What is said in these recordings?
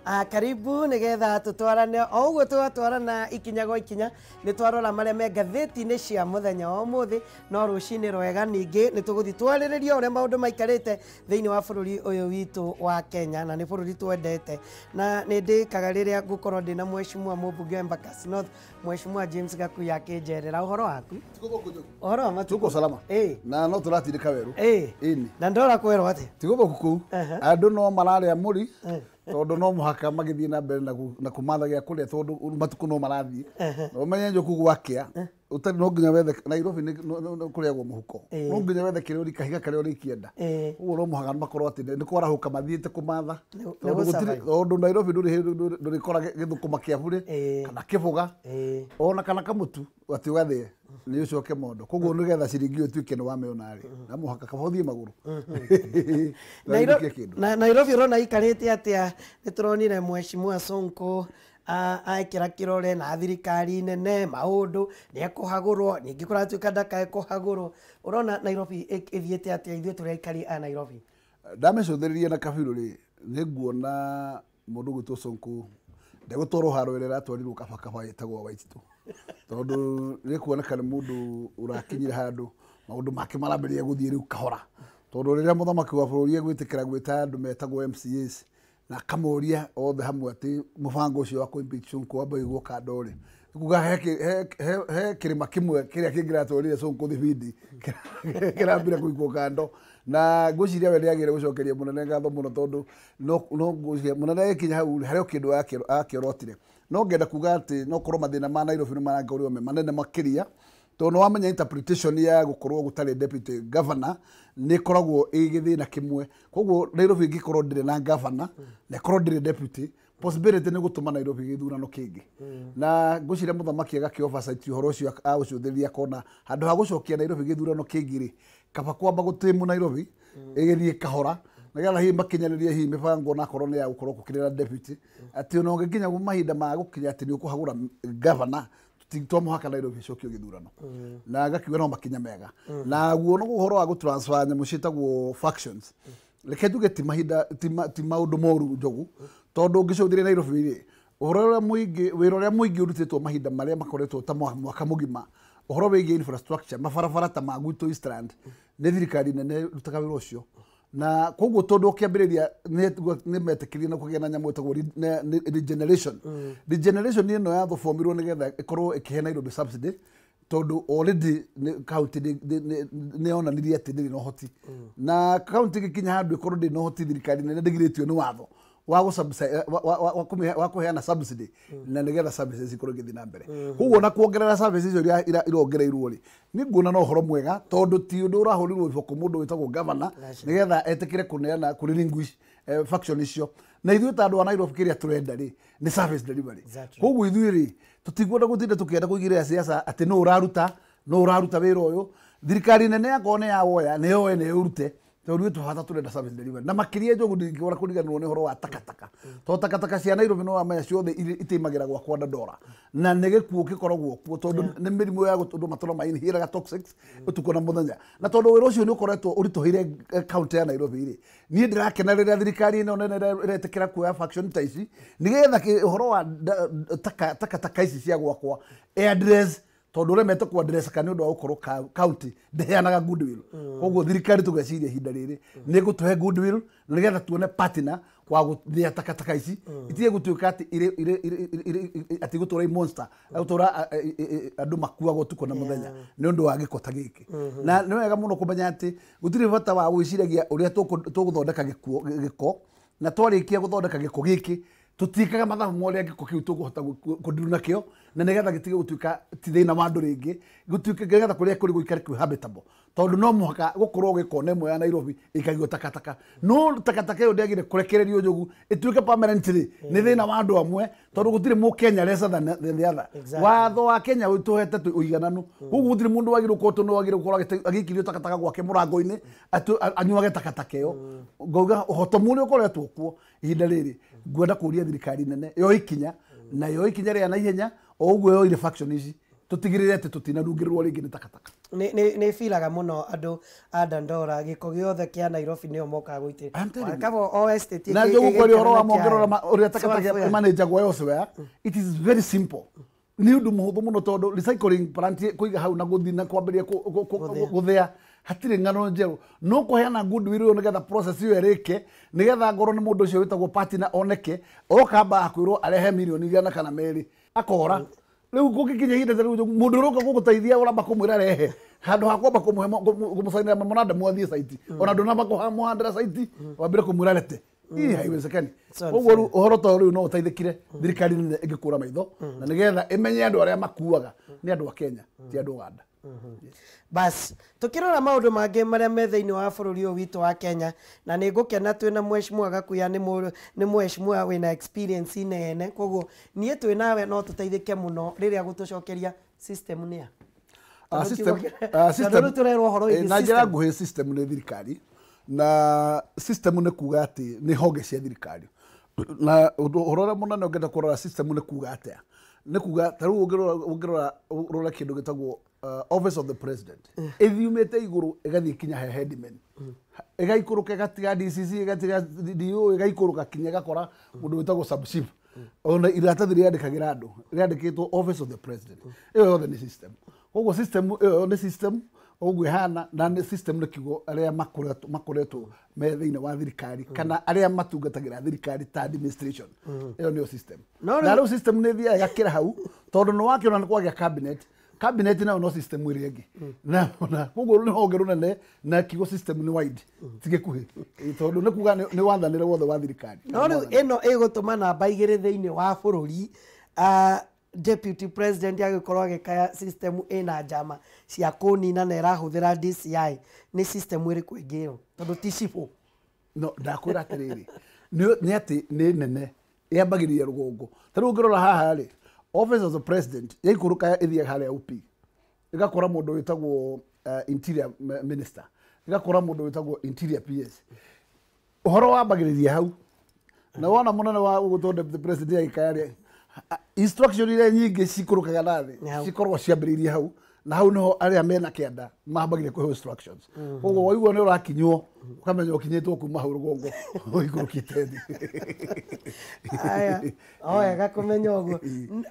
Karibu nigetha tutwarane o uguo twatwarana ikinya gwa ikinya ni twarora maria me ngathĩti-inĩ cia muthenya wa umuthi no rucini rwega ningĩ nĩ tũgũthiĩ twarĩrĩria ũrĩa maũndũ maikarĩte thĩinĩ wa bũrũri ũyũ witũ wa Kenya na nĩ bũrũri twendete na nĩ ndĩkaga rĩrĩa ngũkorwo ndĩna mheshimiwa mũmbunge wa Embakasi North mheshimiwa James Gakuya akĩnjerera ũhoro waku ũhoro wa matukũ tuko salama na no tũratindĩka werũ ĩni na ndora kwerwo atĩa tigũthũku kũu andũ no mararĩa mũri tondu no muhaka magithie na mbere na kumatha gĩa kũrĩa tondu matukũ no marathiĩ na ũmenye Njoku gwakĩa ũtarĩ no nginya wethe Nairobi nĩ kũrĩagwo mũhuko no nginya wethe kĩrĩa kahiga karĩa ũrĩkĩenda ũguo no mũhaka makorwo atĩ nĩ kwarahũka mathiĩte kũmatha tondu Nairobi ndũrĩkora gĩthũkũma kĩa burĩ kana kĩbũga ona kana kamũtu atĩ ũgathĩe nĩ ũcoke mondo koguo nĩgetha ciringi ĩyo ĩtuĩke nĩ wamĩona rĩ na mũhaka kaba ũthiĩ magũrũ. Na Nairobi ũrona ikarĩte atĩa? Nĩ tũronire mheshimiwa Sonko aekĩra kĩrore na thirikari nene maũndũ nĩ ekũhagũrwo ningĩ kũratuĩka ndakaekũhagũrwo. Ũrona Nairobi ĩthiĩte atĩa ithuĩ tũrĩ aikari a Nairobi? Ndamĩcũthĩrĩria na kabirũ rĩ nĩ nguona mũndũ ũgwĩtwo Sonko ndegũtwarwo haro ĩrĩa ĩratwarirwo kabakaba ĩtagwo Waititũ tondu nĩ kuoneka nĩ mũndũ ũrakinyire handũ maũndũ make marambĩrĩria gũthiĩ rĩu kahora tondu rĩrĩa mũthamaki wa bũrũri egwĩtĩkĩra gwĩta andũ metagwo MCAs na akamoria othe hamwe atĩ mũbango ũcio wa kũ-impeach Sonko wambe ũigwo kando rĩ kuga he kĩrĩma kĩmwe kĩrĩa kĩngĩratwarire Sonko thibindi kĩrambire kũigwo kando na ngwĩciria we nĩagĩrĩire gũcokeria mũnene ngatho mũno tondu no ngwĩciria mũnene agĩkinya hau harĩ o kĩndũ akĩorotire no ngenda kuga atĩ no korwo mathĩna ma Nairobi nĩ marangorirwo me manene makĩria tondu wamenya interpretation ya gũkorwo gũtarĩ deputy governor nĩ ĩkoragwo ĩ gĩthĩna kĩmwe koguo Nairobi ĩngĩkorwo ndĩrĩ na governor na ĩkorwo ndĩrĩ deputy possibility nĩ gũtũma Nairobi gĩthurano kĩngĩ na ngwĩciria mũthamaki agakĩ oversight ũhoro ũcio agũcũthĩrĩria akona handũ ha gũcokia Nairobi gĩthurano kĩngĩ rĩ kaba kwamba gũtĩmũ Nairobi ĩgĩthiĩ kahora nĩgetha hihi makinyanĩrie hihi mĩbango onakorwo nĩ ya gũkorwo gũkĩrĩ na deputy atĩ ona ũngĩkinya mahinda ma gũkinya atĩ nĩ ũkũhagũra governor to mũhaka Nairobi ĩcokio gĩthurano na ngakiuga no makinya mega naguo no ũhoro wa gũtransfer nyamũ ciĩtagwo factions reke njuge ti mahinda ti maũndũ moru Njogu tondu ũngĩcũthĩrĩria Nairobi rĩ ũhoro ũrĩa mũingĩ wĩra ũrĩa mũingĩ ũrutĩtwo mahinda marĩa makoretwo ta mwaka mũgima ũhoro wĩgiĩ infrastructure mabarabara ta ma gwitũ Eastland nĩ thirikari nene ĩrutaga wĩra ũcio na koguo tondu ũkĩambĩrĩria nĩ metĩkĩrie na kũgĩa na nyamũ ĩtagwo regeneration. Regeneration ĩno yathobomirwo nĩgetha ĩkorwo ĩkĩhe Nairobi subsidy tondu already county nĩ yonanirie atĩ ndĩrĩ na ũhoti na county ĩgĩkinya handũ ĩkorwo ndĩrĩ na ũhoti thirikari nene ndĩgirĩtio nĩ watho wa kũheana subsidy na nĩgetha services ikorwo igĩthiĩ na mbere koguo na kuongerera services icio irongereirwo rĩ nĩ nguona no ũhoro mwega tondu ti ũndũ ũrahũrirwo iboko mũndũ wĩtagwo governor nĩgetha etĩkĩre kũneana kũ relinquish faction icio na ithuĩ ta andũ a Nairobi kĩrĩa tũrenda rĩ nĩ service delivery koguo ithuĩ rĩ tũtiguenda gũtinda tũkĩenda kũigĩrĩra siasa atĩ nũ ũraruta wĩra ũyũ thirikari nene yakorwo nĩ yawoya nĩ yoe nĩ ĩũrute tondu itũ bata tũrenda service delivery na makĩria Njogu ndingĩhota kũriganĩrwo nĩ ũhoro wa takataka tondũ takataka cia Nairobi no wamenya ciothe itimagĩra gwakwa Dandora na nĩ gĩkuũ gĩkoragwo kuo tondũ nĩ mĩrimũ ya gũtũndũ matũra ma inhalaga toxics ũtukũ na mũthenya na tondũ wĩra ũcio nĩ ũkoretwo ũritũhĩire county ya Nairobi rĩ niĩ ndĩrakena rĩrĩa thirikari ĩno nene ĩretĩkĩra kuoya faction ta ici nĩgetha ũhoro wa takataka ici cia gwakwa address tondu ũremete ku address kana nĩ ũndũ wa gũkorwo county ndĩheanaga goodwill koguo thirikari tũgeciria ihinda rĩrĩ nĩ ĩgũtũhe goodwill nĩgetha tuone partner wa gũthĩa takataka ici itige gũtuĩka atĩ atĩ gũtũra monster gũtũra andũ makuaga ũtukũ na mũthenya nĩ ũndũ wa gĩko ta gĩkĩ na nĩ wega mũno kũmenya atĩ gũtirĩ bata wa gwĩciragia ũrĩa tũgũthondeka gĩko na twarĩkia gũthondeka gĩko gĩkĩ tũtiĩkaga mathabu ma ũrĩa gĩko kĩu tũkũhota kũndiru nakĩo na nĩgetha gĩtige gũtuĩka ti thĩna wa andũ rĩngĩ gũtuĩke nĩgetha kũrĩa kũrĩ gũikare kwĩ habitable tondu no mũhaka gũkorwo gĩkona ĩmwe ya Nairobi ĩkaigwo takataka no takataka ĩyo ndĩagĩrĩire kũrekererio Njogu ĩtuĩke permanently nĩ thĩna wa andũ amwe tondu gũtirĩ mũkenya lesser than the other. Watho wa Kenya ũtũhete ũigananu koguo gũtirĩ mũndũ wagĩrĩirwo gũkorwo tondũ wagĩrĩirwo gũkorwo agĩikĩrio takataka gwake mũrango-inĩ anyuage takataka ĩyo ngauga ũhotomu ũrĩa ũkoretwo kuo ihinda rĩrĩ ngwenda kũria thirikari nene yoe ikinya na yoe ikinya rĩa naihenya o ũguo yoire faction ici Tũtigĩrĩre atĩ tũtinarungĩrĩrwo rĩngĩ nĩ takataka. Nĩ bilaga mũno andũ a Dandora gĩko gĩothe kĩa Nairobi nĩo mokaga gũitĩrĩra. Kaba o estate na njogu kwaria ũhoro wa mongerora ũrĩa takataka managagwo elsewhere, it is very simple. Nĩ ũndũ mũhũthũ mũno tondũ recycling plant kũiga hau na gũthiĩ na kwambĩrĩria gũthĩa hatirĩ ng'ano njerũ. No kũheana goodwill ĩyo nĩgetha process ĩyo ĩrĩke, nĩgetha ngorwo nĩ mũndũ ũcio wĩtagwo partner oneke, oka amba kwĩrwo arehe mirioni 100 kana 2 akora. Rĩu gũgĩkinya ihinda ta rĩu mũndũ ũroka gũgũteithia ũramba kũmwĩra rehe handũ ha kwamba kũmũhe kũmũcainĩra memorandum athiĩ site, ona ndũnamba kũmũhandĩra site wambĩre kũmwĩra rete. Hii haiwezekani. Koguo rĩu ũhoro ta ũyũ no ũteithĩkire thirikari nene ĩngĩkũra maitho na nĩgetha ĩmenye andũ arĩa makuaga nĩ andũ a Kenya ti andũ a Uganda. Bas tukirora maundu mangĩ marĩa me thĩinĩ wa bũrũri ũyũ witũ wa Kenya, na nĩ ngũkena twĩna mheshimiwa Gakuya, nĩ mheshimiwa wĩna experience nene, koguo niĩ twĩ nawe no tũteithĩke mũno rĩrĩa gũtũcokeria system nĩ a system system tũrerwo ũhoro wĩgiĩ na njĩra nguhĩ. System nĩ thirikari, na system nĩ kuga atĩ nĩ honge cia thirikari, na ũhoro ũrĩa mũnene ũngĩenda kũrora system nĩ kuga atĩa, nĩ kuga ta rĩu ũngĩrora ũrore kĩndũ gĩtagwo Office of the President, ĩthiumĩte igũrũ ĩgathiĩ kinya he headman, ĩgaikũrũka ĩgatiga DCC, ĩgatiga DO, ĩgaikũrũka kinya ĩgakora mũndũ wĩtagwo sub chief. Ona iratathi rĩandĩkagĩra andũ rĩandĩkĩtwo Office of the President. Ĩyo yothe nĩ system. Koguo system ĩyo nĩ system ũguo ĩhana, na nĩ system nĩ kiugo arĩa makoretwo me thĩinĩ wa thirikari kana arĩa matungatagĩra thirikari ta administration. Ĩyo nĩyo system. Na rĩu system nĩ ĩthiaga ĩgakĩra hau tondũ nĩ wakĩona nĩ kwagĩa cabinet. Cabinet nayo no system ĩrĩa ĩngĩ, na koguo nĩ honge rũnene, na kiugo system nĩ wide, ti gĩkuhĩ, tondũ nĩ kuga nĩ wathanĩre wothe wa thirikari. No rĩu ĩno ĩgũtũma namba 2 thĩinĩ wa bũrũri, Deputy President agĩkorwo agĩkaya system ĩna njama cia kũnina na ĩrahũthĩra DCI, nĩ system ĩrĩkũ ĩngĩ ĩyo tondũ ti cibũ? No ndakwĩra atĩrĩrĩ, nĩ atĩ nĩ nene ĩambagĩrĩria rũgongo. Ta rĩu ũngĩrora haha rĩ, Office of the President yaikũrũka ĩthiaga harĩa UP, ĩgakora mũndũ wĩtagwo Interior Minister, ĩgakora mũndũ wĩtagwo Interior PS. Ũhoro wambagĩrĩria hau, na wona mũnene wa ũgũtwo Deputy President agĩkaya rĩ, instruction iria nyingĩ cikũrũkaga na thĩ cikoragwo ciambĩrĩirie hau, na hau niho arĩa mena kĩanda mambagĩrĩria kũheo instructions. Koguo waigua nĩ ũrakinywo ũkamenya ũkinyĩtwo kuma hau rũgongo ũikũrũkĩte thĩ. Aya, o wega kũmenya ũguo.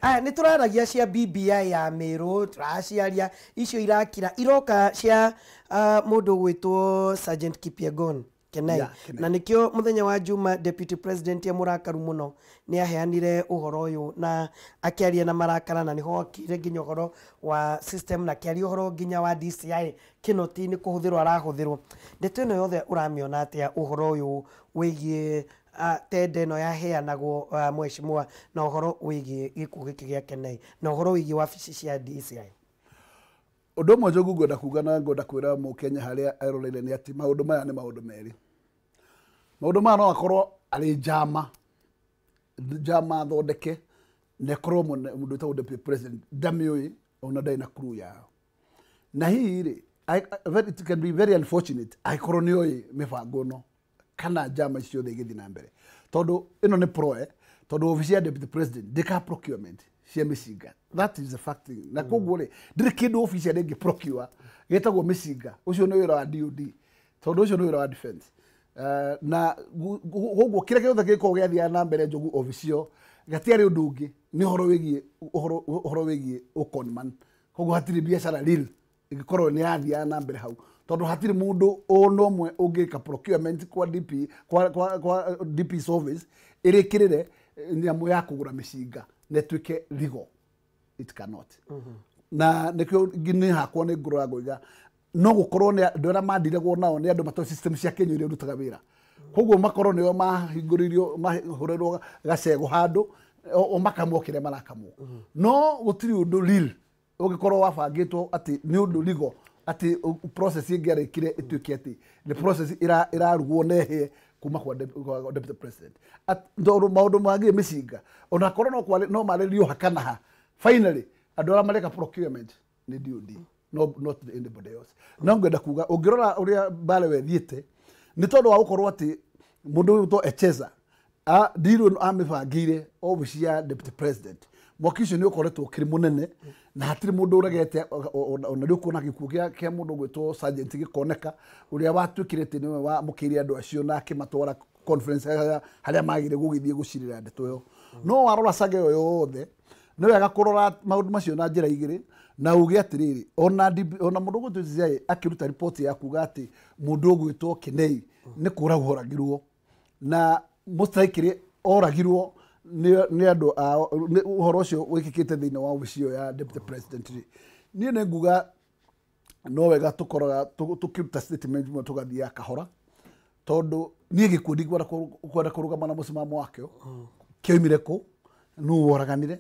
Aya, nĩ tũraragia cia BBI ya Meru, tũraciaria icio irakira iroka cia mũndũ ũgwĩtwo Sergeant Kipyegon Kenai, na nikio muthenya wa Juma Deputy President ya murakaru muno ni aheanire uhoro uyu na akiaria na marakara, na niho akire nginya uhoro wa system na akiaria uhoro nginya wa DCI Kinoti ni kuhuthirwo arahuthirwo. Ndeto ino yothe uramiona atia uhoro uyu wigie tende ino yaheanagwo mheshimiwa, na uhoro wigie gikuũ giki gia Kenai na uhoro wigie wabici cia DCI? Ũndũ ũmwe Njogu ngwenda kuga na ngwenda kwĩra mũkenya harĩa eroreire nĩ atĩ maũndũ maya nĩ maũndũ merĩ. Maũndũ maya no akorwo arĩ njama thondeke, na ĩkorwo mũndũ wĩtagwo Deputy President ndamĩũĩ ona ndarĩ na crew yao. Na hihi rĩ, it can be very unfortunate angĩkorwo nĩ oĩ mĩbango ĩno kana njama icio ciothe igĩthiĩ na mbere, tondũ ĩno nĩ proe, tondũ obici ya Deputy President ndĩkaga procurement cia mĩcinga. That is the fact. Na koguo rĩ, ndĩrĩ kĩndũ obici ĩrĩa ĩngĩ procure gĩtagwo mĩcinga. Ũcio nĩ wĩra wa DOD, tondũ ũcio nĩ wĩra wa defense. Na koguo kĩrĩa gĩothe gĩkoragwo gĩathiaga na mbere Njogu obici ĩyo gatiarĩ ũndũ ũngĩ, nĩ ũhoro wĩgiĩ ũconman. Koguo hatirĩ biacara real ĩngĩkorwo nĩ yathiaga na mbere hau, tondũ hatirĩ mũndũ ona ũmwe ũngĩka procurement kwa DP, kwa DP service ĩrĩkĩrĩre nyamũ ya kũgũra mĩcinga na ĩtuĩke legal. It cannot. Na nĩkĩo nĩ hakwa nĩ ngũrora ngoiga no gũkorwo nĩ andũ arĩa mandiragwo nao nĩ andũ matoĩ system cia Kenya iria irutaga wĩra, koguo makorwo nĩo mahingũrĩirio mahũrĩrwo gacego handũ o makamwo kĩrĩa marakamwo. No gũtirĩ ũndũ real ũngĩkorwo wabangĩtwo atĩ nĩ ũndũ legal atĩ process ĩngĩarĩkire ĩtuĩke atĩ nĩ process ĩrarugwo na ĩhĩe kuma kwa Deputy President. Tondũ maũndũ mangĩ mĩcinga ona korwo no marĩrio ha kana ha, finally andũ arĩa mareka procurement nĩ DOD, no not anybody else. No ngwenda kuga ũngĩrora ũrĩa mbara wethiĩte nĩ tondũ wa gũkorwo atĩ mũndũ ũyũ wĩtwo Echeza deal ĩno amĩbangĩire obici ya Deputy President. Mwaki ũcio nĩ ũkoretwo ũkĩrĩ mũnene na hatirĩ mũndũ ũregete ona rĩu kuona gĩkuũ kĩa mũndũ ũgwĩtwo sergeant gĩkoneka ũrĩa watuĩkire atĩ nĩwe wamũkĩire andũ acio na akĩmatwara conference harĩa magire gũgĩthiĩ gũcirĩra ndeto ĩyo. No warora saga ĩyo yothe nĩ wega kũrora maũndũ macio na njĩra igĩrĩ na uge atĩrĩrĩ ona mũndũ ũgwĩtwo DCI akĩruta riboti ya kuga atĩ mũndũ ũgwĩtwo Kinei nĩ kũragwo oragirwo na most likely oragirwo nĩ andũ ao ũhoro ũcio wĩkĩkĩte thĩinĩ wa obici ĩyo ya deputy president rĩ. Niĩ nĩ nguga no wega tũkoraga tũkĩruta statement imwe tũgathiaga kahora tondũ niĩ gĩkuũ ndikwenda kũrũgama na mũsimamo wakĩo kĩoimire kũ nũ woraganire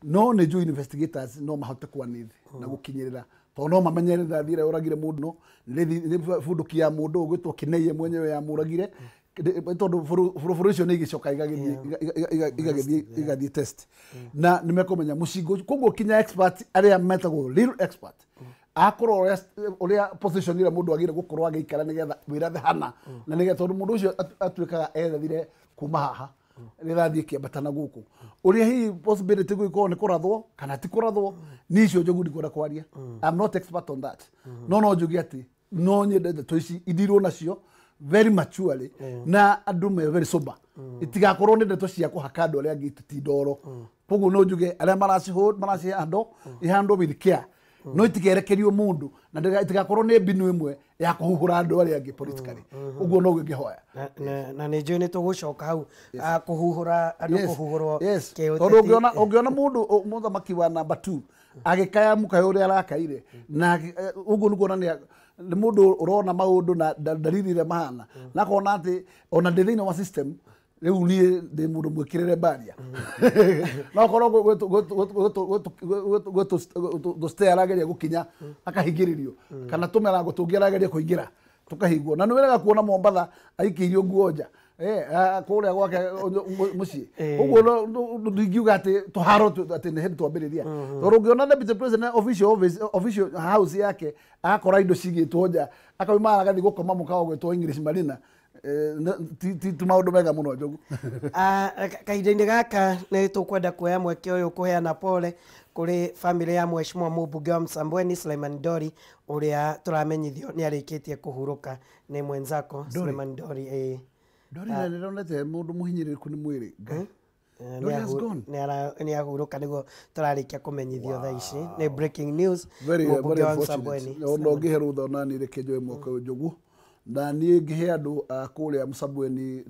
no nĩ njũĩ investigators no mahote kwanĩthi na gũkinyĩrĩra tondũ no mamenye rithathi ĩrĩa yoragire mũndũ no nĩ bunduki ya mũndũ ũgwĩtwo Kinei mwenyewe yamũragire tondũ bũrũri ũcio nĩ igĩcoka igathiĩ test na nĩ mekũmenya mũcingo koguo kinya expert arĩa metagwo real expert akorwo ũrĩa position ĩrĩa mũndũ agĩrĩire gũkorwo agĩikara nĩgetha wĩrathe hana na nĩgetha tondũ mũndũ ũcio atuĩkaga ethethire kuma haha rĩrathiĩ kĩambata na gũkũ ũrĩa hihi possibility gũgĩkorwo nĩ kũrathwo kana ti kũrathwo niĩ icio njogu ndikwenda kwaria. I'm not expert on that. No njuge atĩ no nyende ndeto ici indirwo nacio very maturely na andũ me very sober itigakorwo nĩ ndeto cia kũhaka andũ arĩa angĩ ti ndoro koguo no njuge arĩa maracihold maracihandwo ihandwo with care no itikerekerio mũndũ na itigakorwo nĩ mbinu ĩmwe ya kũhuhũra andũ arĩa angĩ politically ũguo noguo ingĩhoya na nĩ njũĩ nĩ tũgũcoka hau kũhuhũra andũ kũhuhũrwo tondũ ũngĩona mũndũ mũthamaki wa number 2 agĩkaya mũkayo ũrĩa arakaire na ũguo nĩ kuonania nĩ mũndũ ũrona maũndũ na ndariri iria mahana na akona atĩ ona ndĩ thĩinĩ wa system rĩu niĩ ndĩ mũndũ mwĩkĩrĩre mbaria no korwo gũstay arageria gũkinya akahingĩrĩrio kana tũmĩrango tũngĩ arageria kũingĩra tũkahingwo na nĩ wĩraga kuona Mombatha aikĩirio nguo nja kũrĩa gwake mũciĩ ũguo ndingiuga atĩ tũharo atĩ nĩ hĩndĩ twambĩrĩria tondũ ũngĩona deputy president official house yake akora indo cigĩtwo nja akauma agathiĩ gũkoma mũkawa ũgwĩtwo English Marina ti maũndũ mega mũno Njogu. Kahinda-inĩ gaka nĩ tũkwenda kuoya mweke ũyũ kũheana pole kũrĩ family ya mheshimiwa mũmbunge wa Msambweni Suleiman Dori ũrĩa tũramenyithio nĩ arĩkĩtie kũhurũka nĩ mwenzako Suleiman Dori. Dori na nĩndonete mũndũ mũhinyĩrĩrĩku nĩ mwĩrĩ Ngai. Dori has gone. Nĩ ahurũka nĩguo tũrarĩkia kũmenyithio thaa ici nĩ breaking news. Very unfortunate. Ona ũngĩhe rũtha ona niĩ reke njoe mwaka ũyũ Njogu na niĩ ngĩhe andũ a kũrĩa Msambweni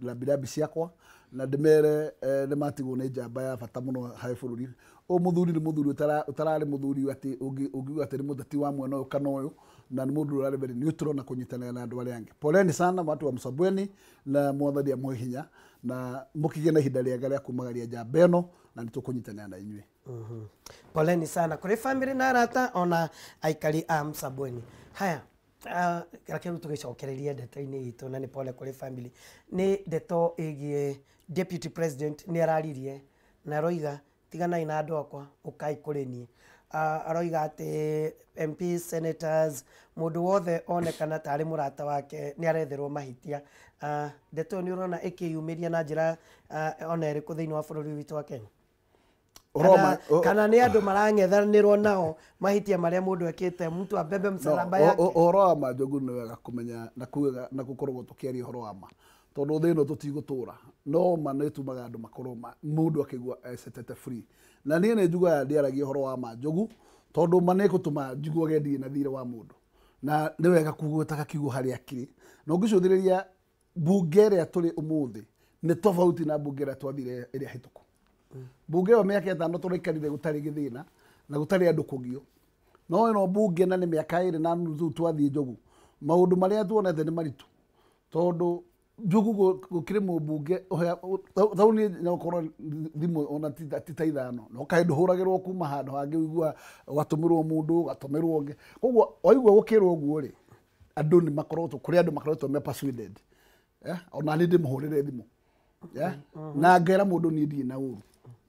rambirambi ciakwa na ndĩmere nĩ matigwo nĩ njamba ya bata mũno harĩ bũrũri. Ũyũ mũthuri nĩ mũthuri ũtararĩ mũthuri atĩ ũngiuga atĩ nĩ mũteti wa mwena ũyũ kana ũyũ na nĩ mũndũ ũrarĩ very neutral na kũnyitanĩra na andũ arĩa angĩ. Poleni sana watu wa Msambweni na mwathani amũhe hinya na mũkĩgĩe na ihinda rĩega rĩa kumagaria njamba ĩno na nĩ tũkũnyitanĩra na inyuĩ. Poleni sana kũrĩ family na arata ona aikari a Msambweni. Haya reke rĩu tũgĩcokererie ndeto-inĩ itũ na nĩ pole kũrĩ family. Nĩ ndeto ĩgiĩ deputy president nĩ araririe na aroiga tiganai na andũ akwa ũkai kũrĩ niĩ. Aroiga atĩ MP, senators, mũndũ wothe onekana tarĩ mũrata wake nĩ aretherwo mahĩtia. Ndeto ĩyo nĩ ũrona ĩkĩyumĩria na njĩra ona ĩrĩkũ thĩinĩ wa bũrũri witũ wa Kenya? Kana nĩ andũ marang'ethanĩrwo nao mahĩtia marĩa mũndũ ekĩte mtu abebe msalaba yake. Ũhoro wa ma Njogu nĩ wega kũmenya na kuga na gũkorwo tũkĩaria ũhoro wa ma tondũ thĩ ĩno tũtigũtũra no ma nĩ ĩtũmaga andũ makorwo mũndũ akĩigua ecetete free na niĩ nĩ njugaga ndĩaragia ũhoro wa ma Njogu tondũ ma nĩ ĩgũtũma njiguage ndirĩ na thirĩ wa mũndũ na nĩ wega kũgwetaga kiugo harĩa kĩrĩ na ũngĩcũthĩrĩria mbunge ĩrĩa tũrĩ ũmũthĩ nĩ tofauti na mbunge ĩrĩa twathire ĩrĩa hĩtũku. Mbunge ĩyo mĩaka ĩtano tũraikarire gũtarĩ gĩthĩna na gũtarĩ andũ kũgio no ĩno mbunge na nĩ mĩaka ĩrĩ na nuthu twathiĩ Njogu maũndũ marĩa tuonete nĩ maritũ tondũ Njogu gũkĩrĩ mũmbunge tau niĩ no ũkorwo thimũ ona ti ta ithano no kaĩ ndũhũragĩrwo kuma handũ hangĩ ũigua ũgatũmĩrwo mũndũ ũgatũmĩrwo ũngĩ koguo waigua gũkĩrwo ũguo rĩ andũ nĩ makoretwo kũrĩ andũ makoretwo me persuaded ona niĩ ndĩmũhũrĩre thimũ na ngera mũndũ niĩ ndirĩ na ũru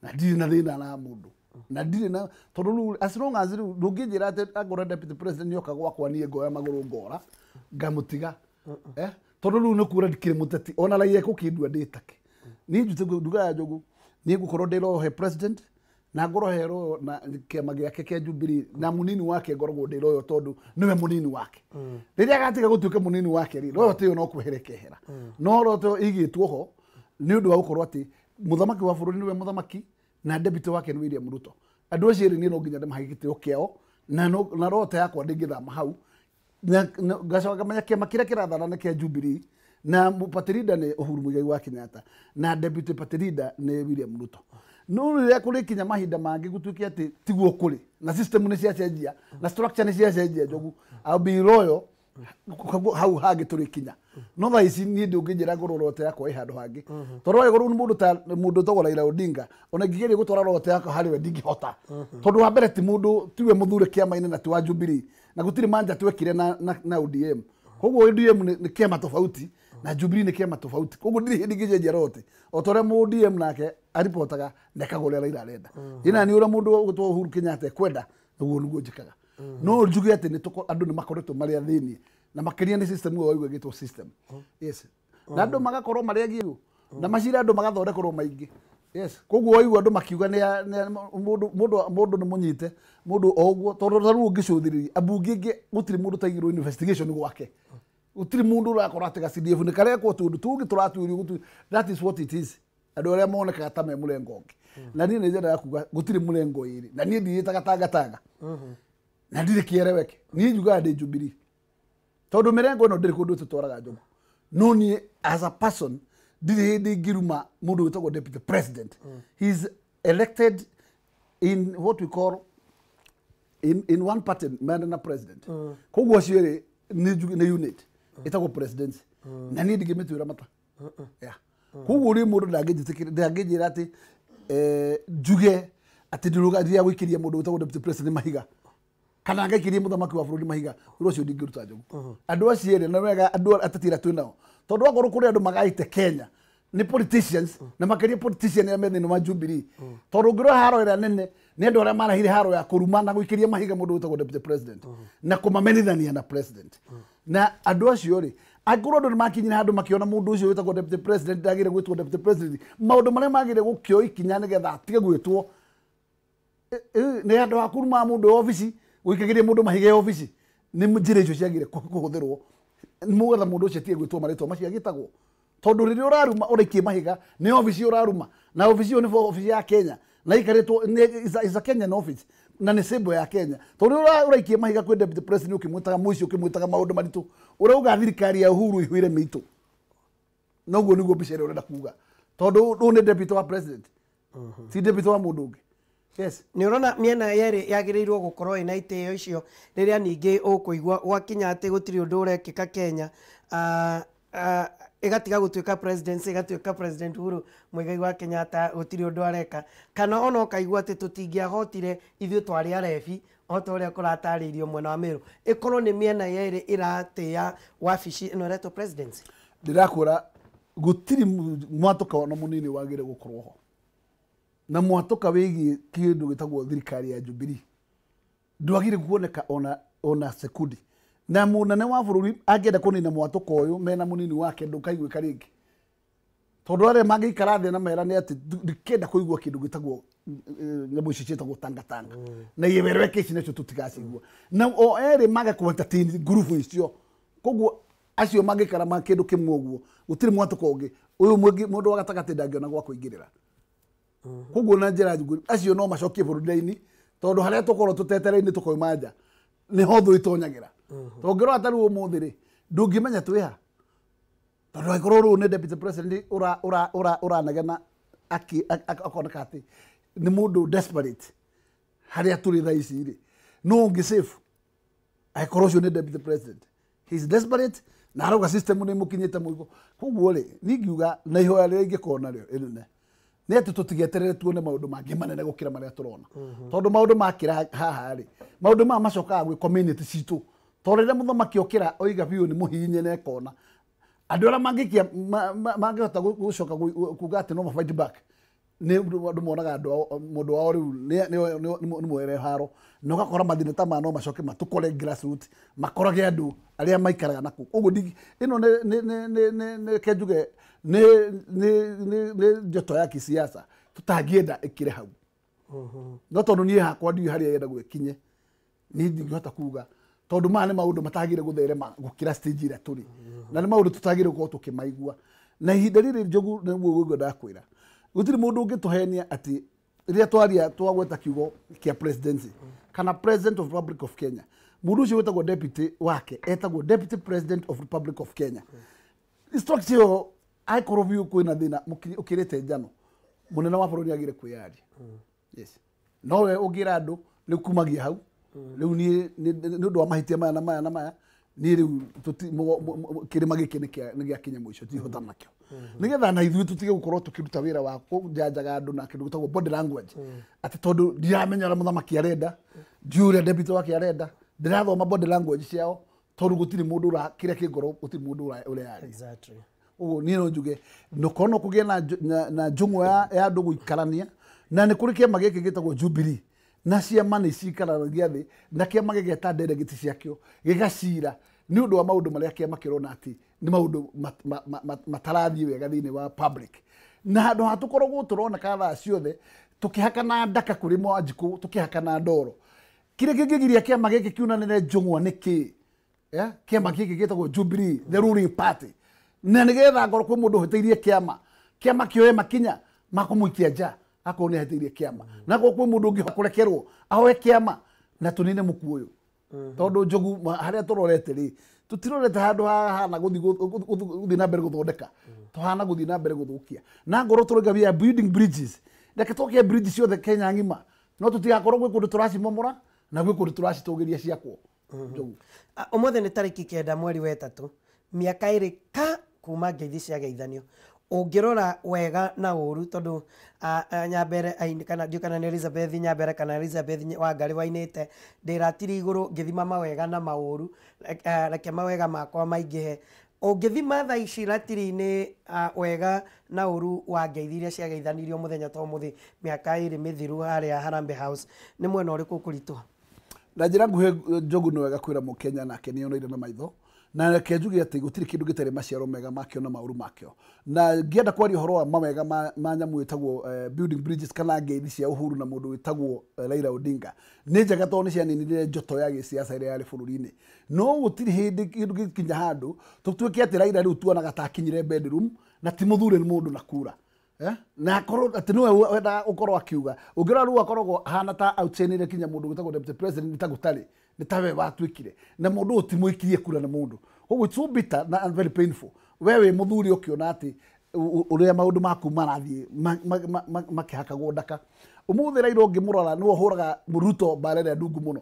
na ndirĩ na thĩna na mũndũ na ndirĩ na tondũ rĩu as long as rĩu ndũngĩnjĩra atĩ angorwo deputy president nĩoka gwakwa niĩ ngoya magũrũ ngora ngamũtiga tondũ rĩu nĩ kuura ndikĩrĩ mũteti ona raia ĩkũkĩndua ndĩtake niĩ njute ndugaga Njogu niĩ ngũkorwo ndĩrohe president Na ngorwo he royal na kĩama gĩake kĩa Jubilee na mũnini wake ngoragwo ndĩ royal tondũ nĩwe mũnini wake. Rĩrĩa agatiga gũtuĩka mũnini wake rĩ, royalty ĩyo no kwehera ĩkehera. No royalty ĩyo ĩigĩtwo ho nĩ ũndũ wa gũkorwo atĩ mũthamaki wa bũrũri nĩwe mũthamaki na deputy wake nĩ William Ruto. Andũ acio erĩ niĩ no nginya ndĩmahe gĩtĩo kĩao na na royalty yakwa ndĩngĩthama hau. Ngacoka ngamenya kĩama kĩrĩa kĩrathana nĩ kĩa Jubilee na party leader nĩ Uhuru Muigai wa Kenyatta na deputy party leader nĩ William Ruto. No rĩrĩa kũrĩkinya mahinda mangĩ gũtuĩke atĩ tiguo kũrĩ na system nĩ ciacenjia na structure nĩ ciacenjia, Njogu, I'll be loyal hau hangĩ tũrĩkinya. No thaa ici niĩ ndũngĩnjĩra ngorwo rote yakwa ĩ handũ hangĩ, tondũ wagĩkorwo nĩ mũndũ ta mũndũ ũtagwo Raila Odinga, ona ingĩgeria gũtwara rote yakwa harĩ we ndingĩhota, tondũ wa mbere ti mũndũ tiwe mũthure kĩama-inĩ na ti wa Jubilee na gũtirĩ manja twekire na ODM. Koguo ODM nĩ kĩama tofauti na Jubilee nĩ kĩama tofauti, koguo ndirĩ hĩndĩ ingĩcenjia rote o ta ũrĩa mũ ODM nake aripotaga na ekaga ũrĩa Raila arenda. Ĩna nĩ ũrĩa mũndũ ũgwĩtwo Uhuru Kenyatta ekwenda nĩguo nĩguo njĩkaga. No njuge atĩ andũ nĩ makoretwo marĩ athĩni na makĩria nĩ system ĩyo waigua ĩgĩtwo system. Yes. Na andũ magakorwo marĩ agiu na macira andũ magathondekerwo maingĩ. Yes. Koguo waigua andũ makiuga nĩ mũndũ nĩ mũnyite mũndũ o ũguo, tondũ ta rĩu ũngĩcũthĩrĩria ambunge angĩ gũtirĩ mũndũ ũtaigirwo investigation gwake. Gũtirĩ mũndũ ũrakora atĩ ga CDF nĩ karekwo tũndũ tũngĩ tũratuĩrio gũtirĩ. That is what it is. Andũ arĩa monekaga ta me mũrengo ũngĩ. Na niĩ nĩ njendaga kuga gũtirĩ mũrengo ĩrĩ. Na niĩ ndirĩtaga tangatanga. Na ndirĩ kĩereweke. Niĩ njugaga ndĩ Jubilee. Tondũ mĩrengo ĩno ndĩrĩ kũndũ ĩtũtwaraga, Njogu. No niĩ as a person ndirĩ hĩndĩ ingĩruma mũndũ wĩtagwo deputy president. He is elected in what we call in one party man na president. Koguo acio erĩ nĩ unit ĩtagwo presidency. Na niĩ ndingĩmĩtuĩra mata. Yeah. Koguo rĩ mũndũ ndangĩnjĩra atĩ njuge atĩ ndĩrũga gũikĩria mũndũ wĩtagwo deputy president mahiga kana ngaikĩrie mũthamaki wa bũrũri mahiga, ũndũ ũcio ndingĩruta, Njogu. Andũ acio erĩ na wega andũ ateti arĩa twĩ nao, tondũ akorwo kũrĩ andũ magaĩte Kenya nĩ politicians na makĩria politician arĩa me thĩinĩ wa Jubilee, tondũ ũngĩrora haro ĩrĩa nene nĩ andũ arĩa marehire haro ya kũruma na gũikĩria mahiga mũndũ wĩtagwo deputy president na kũmamenithania na president. Na andũ acio rĩ, angĩkorwo andũ nĩ makinyire handũ makĩona mũndũ ũcio wĩtagwo deputy president ndagĩrĩire gwĩtwo deputy president, maũndũ marĩa magĩrĩire gũkĩoya ikinya nĩgetha atige gwĩtwo nĩ andũ a kũruma mũndũ obici, gũikagĩria mũndũ mahiga obici, nĩ njĩra icio ciagĩrĩire kũhũthĩrwo mũgetha mũndũ ũcio atige gwĩtwo marĩtwa macio agĩtagwo, tondũ rĩrĩa ũraruma ũraikie mahiga nĩ obici ũraruma, na obici ĩyo nĩ obici ya Kenya na ikarĩtwo is a Kenyan office na nĩ symbol ya Kenya. Tondũ rĩrĩa ũraikia mahiga kwĩ deputy president ũkĩmwĩtaga mũici, ũkĩmwĩtaga maũndũ maritũ, ũrauga thirikari ya Uhuru ĩihũire mĩitũ. Noguo nĩguo mbica ĩrĩa ũrenda kuga, tondũ ũyũ nĩ deputy wa president, ti deputy wa mũndũ ũngĩ. Yes. Nĩ ũrona mĩena yerĩ yagĩrĩirwo gũkorwo ĩna itĩo icio rĩrĩa ningĩ ũkũigua gwakinya atĩ gũtirĩ ũndũ ũrekĩka Kenya, ĩgatiga gũtuĩka presidency ĩgatuĩka President Uhuru Muigai wa Kenyatta gũtirĩ ũndũ areka, kana ona ũkaigua atĩ tũtingĩahotire ithuĩ twarĩ arebi o ta ũrĩa kũratarĩirio mwena wa Meru, ĩkorwo nĩ mĩena yerĩ ĩratĩa wabici ĩno ĩretwo presidency. Ndĩrakwĩra gũtirĩ mwatũka ona mũnini wagĩrĩire gũkorwo ho na mwatũka wĩgiĩ kĩndũ gĩtagwo thirikari ya Jubilee ndwagĩrĩire kuoneka ona sekundi. Na mũnene wa bũrũri angĩenda kũnina mwatũka ũyũ mena mũnini wake ndũkaiguĩka rĩngĩ, tondũ arĩa mangĩikara thĩ na merane atĩ ndikenda kũigua kĩndũ gĩtagwo nyamũ ici ciĩtagwo tangatanga na iyewereweke ici nacio tũtigacigua, na o erĩ mage kũ entertain ngurubu icio. Koguo acio mangĩikara ma kĩndũ kĩmwe ũguo gũtirĩ mwatũka ũngĩ, ũyũ mũndũ wa gatagatĩ ndangĩona gwa kũingĩrĩra. Koguo na njĩra njũru acio no macokie bũrũri raini, tondũ harĩa tũkorwo tũtete raini tũkauma nja nĩho thũ itonyagĩra. Tondũ ũngĩrora ta rĩu ũmũthĩ rĩ, ndũngĩmenya twĩ ha, tondũ angĩkorwo rĩu nĩ deputy president ũranegena akoneka atĩ nĩ mũndũ desperate harĩa tũrĩ thaa ici rĩ, no ũngĩ save angĩkorwo ũcio nĩ deputy president, he is desperate na arauga system nĩ ĩmũkinyĩte mũico. Koguo rĩ, niĩ ngiuga na ihoya rĩrĩa ingĩkorwo narĩo ĩnene nĩ atĩ tũtigeterere tuone maũndũ mangĩ manene gũkĩra marĩa tũrona, tondũ maũndũ makĩra haha rĩ, maũndũ maya macokaga gwĩ community citũ, tondũ rĩrĩa mũthamaki okĩra oiga biũ nĩ mũhihinye na ekona andũ arĩa mangĩikia mangĩhota gũcoka kuga atĩ no ma fight back, nĩ andũ monaga mũndũ wao rĩu nĩ mwere haro, na ũgakora mathĩna ta maya no macoke matũkore grassroots, makorage andũ arĩa maikaraga nakuo. Ũguo ĩno nĩ reke njuge nĩ njoto ya kisiasa tũtangĩenda ĩkĩre hau. No tondũ niĩ hakwa ndiũĩ harĩa yenda gwĩkinye, niĩ ndingĩhota kuga tondũ maya nĩ maũndũ matagĩrĩire gũtherema gũkĩra stage ĩrĩa tũrĩ, na nĩ maũndũ tũtagĩrĩire gũkorwo tũkĩmaigua. Na ihinda rĩrĩ Njogu, nĩguo ngwendaga kwĩra, gũtirĩ mũndũ ũngĩtũhenia atĩ rĩrĩa twaria twagweta kiugo kĩa presidency kana President of Republic of Kenya, mũndũ ũcio wĩtagwo deputy wake etagwo Deputy President of Republic of Kenya. Structure ĩyo angĩkorwo biũ kwĩna thĩna ũkĩrĩte njano, mũnene wa bũrũri agĩrĩire kwĩyaria. Yes, no we ũngĩra andũ rĩu kumagia hau rĩu niĩ nĩ ũndũ wa mahĩtia maya na maya na maya, niĩ rĩu kĩrĩma gĩkĩ nĩ gĩakinya mũico, tirihota nakĩo, nĩgetha na ithuĩ tũtige gũkorwo tũkĩruta wĩra wa kũjanjaga andũ na kĩndũ gĩtagwo body language, atĩ tondũ ndiramenya ũrĩa mũthamaki arenda, ndiũĩ ũrĩa deputy wake arenda, ndĩrathoma body language ciao, tondũ gũtirĩ mũndũ kĩrĩa kĩ ngoro, gũtirĩ mũndũ ũreyaria. Ũguo niĩ no njuge nũkorwo no kũgĩe na njũng'wa ya andũ gũikarania, na nĩ kũrĩ kĩama gĩkĩ gĩtagwo Jubilee, na ciama nĩ ciikaranagia thĩ na kĩama gĩgeta delegate ciakĩo gĩgacira nĩ ũndũ wa maũndũ marĩa kĩama kĩrona atĩ nĩ maũndũ matarathiĩ wega thĩinĩ wa public. Na handũ ha tũkoragwo tũroneka thaa ciothe tũkĩhakana ndaka kũrĩ Mwanjikũ, tũkĩhakana ndoro, kĩrĩa kĩngĩgiria kĩama gĩkĩ kiunanĩre njũng'wa nĩ kĩ? Yeah? Kĩama gĩkĩ gĩtagwo Jubilee, the ruling party, na nĩgetha ngorwo kwĩ mũndũ ũhĩtĩirie kĩama, kĩama kĩoe makinya ma kũmũikia nja akorwo nĩ ahĩtĩirie kĩama, na akorwo kwĩ mũndũ ũngĩ kũrekerwo ahoe kĩama na tũnine mũkuũ ũyũ. Tondũ Njogu, harĩa tũrorete rĩ, tũtirorete handũ hahana gũthiĩ na mbere gũthondeka, tũhana gũthiĩ na mbere gũthũkia. Na ngorwo tũrauga we are building bridges, reke twake bridge ciothe Kenya ng'ima, no tũtigakorwo gwĩ kũndũ tũracimomora na gwĩ kũndũ tũracitũgĩria ciakwo, Njogu. Ũmũthĩ nĩ tarĩki 9 mweri wa 3, mĩaka 2 ka kuma ngeithi ciageithanio. Ũngĩrora wega na ũru, tondũ Nyambere kana ndiũ kana nĩ Elizabeth Nyambere kana Elizabeth Wangari wainĩte ndĩratiri igũrũ ngĩthima mawega na maũru, reke mawega makwa maingĩhe. Ũngĩthima thaa ici ratiri-inĩ wega na ũru wa ngeithi iria ciageithanirio mũthenya ta ũmũthĩ mĩaka 2 mĩthiru harĩa Harambee House, nĩ mwena ũrĩkũ ũkũritũha? Na njĩra nguhĩ, Njogu, nĩ wega kwĩra mũkenya nake nĩ oneire na maitho, na reke njuge atĩ gũtirĩ kĩndũ gĩtarĩ maciaro mega makĩo na maũru makĩo. Na ngĩenda kwaria ũhoro wa mawega ma nyamũ ĩtagwo building bridges kana ngeithi cia Uhuru na mũndũ wĩtagwo Raila Odinga, nĩ njega tondũ nĩ cianinire njoto ya gĩsiasa ĩrĩa yarĩ bũrũri-inĩ. No gũtirĩ hĩndĩ kĩndũ gĩkinya handũ tũtuĩke atĩ Raila rĩu tuonaga ta akinyire bedroom na ti mũthure nĩ mũndũ na kura. Eh? Na akorwo atĩ nĩwe wendaga ũkorwo akiuga, ũngĩrora rĩu akoragwo ahana ta outshine kinya mũndũ wĩtagwo deputy president, nĩ ta gũtarĩ nĩ ta we watuĩkire na mũndũ ũyũ ti mũikirie kura na mũndũ. Koguo it's so bitter na and very painful we wĩ mũthuri ũkĩona atĩ ũrĩa maũndũ maku marathiĩ makĩhakagwo ndaka. Ũmũthĩ Raila ũngĩmũrora nĩwe ũhũraga Ruto mbara ĩrĩa ndungu mũno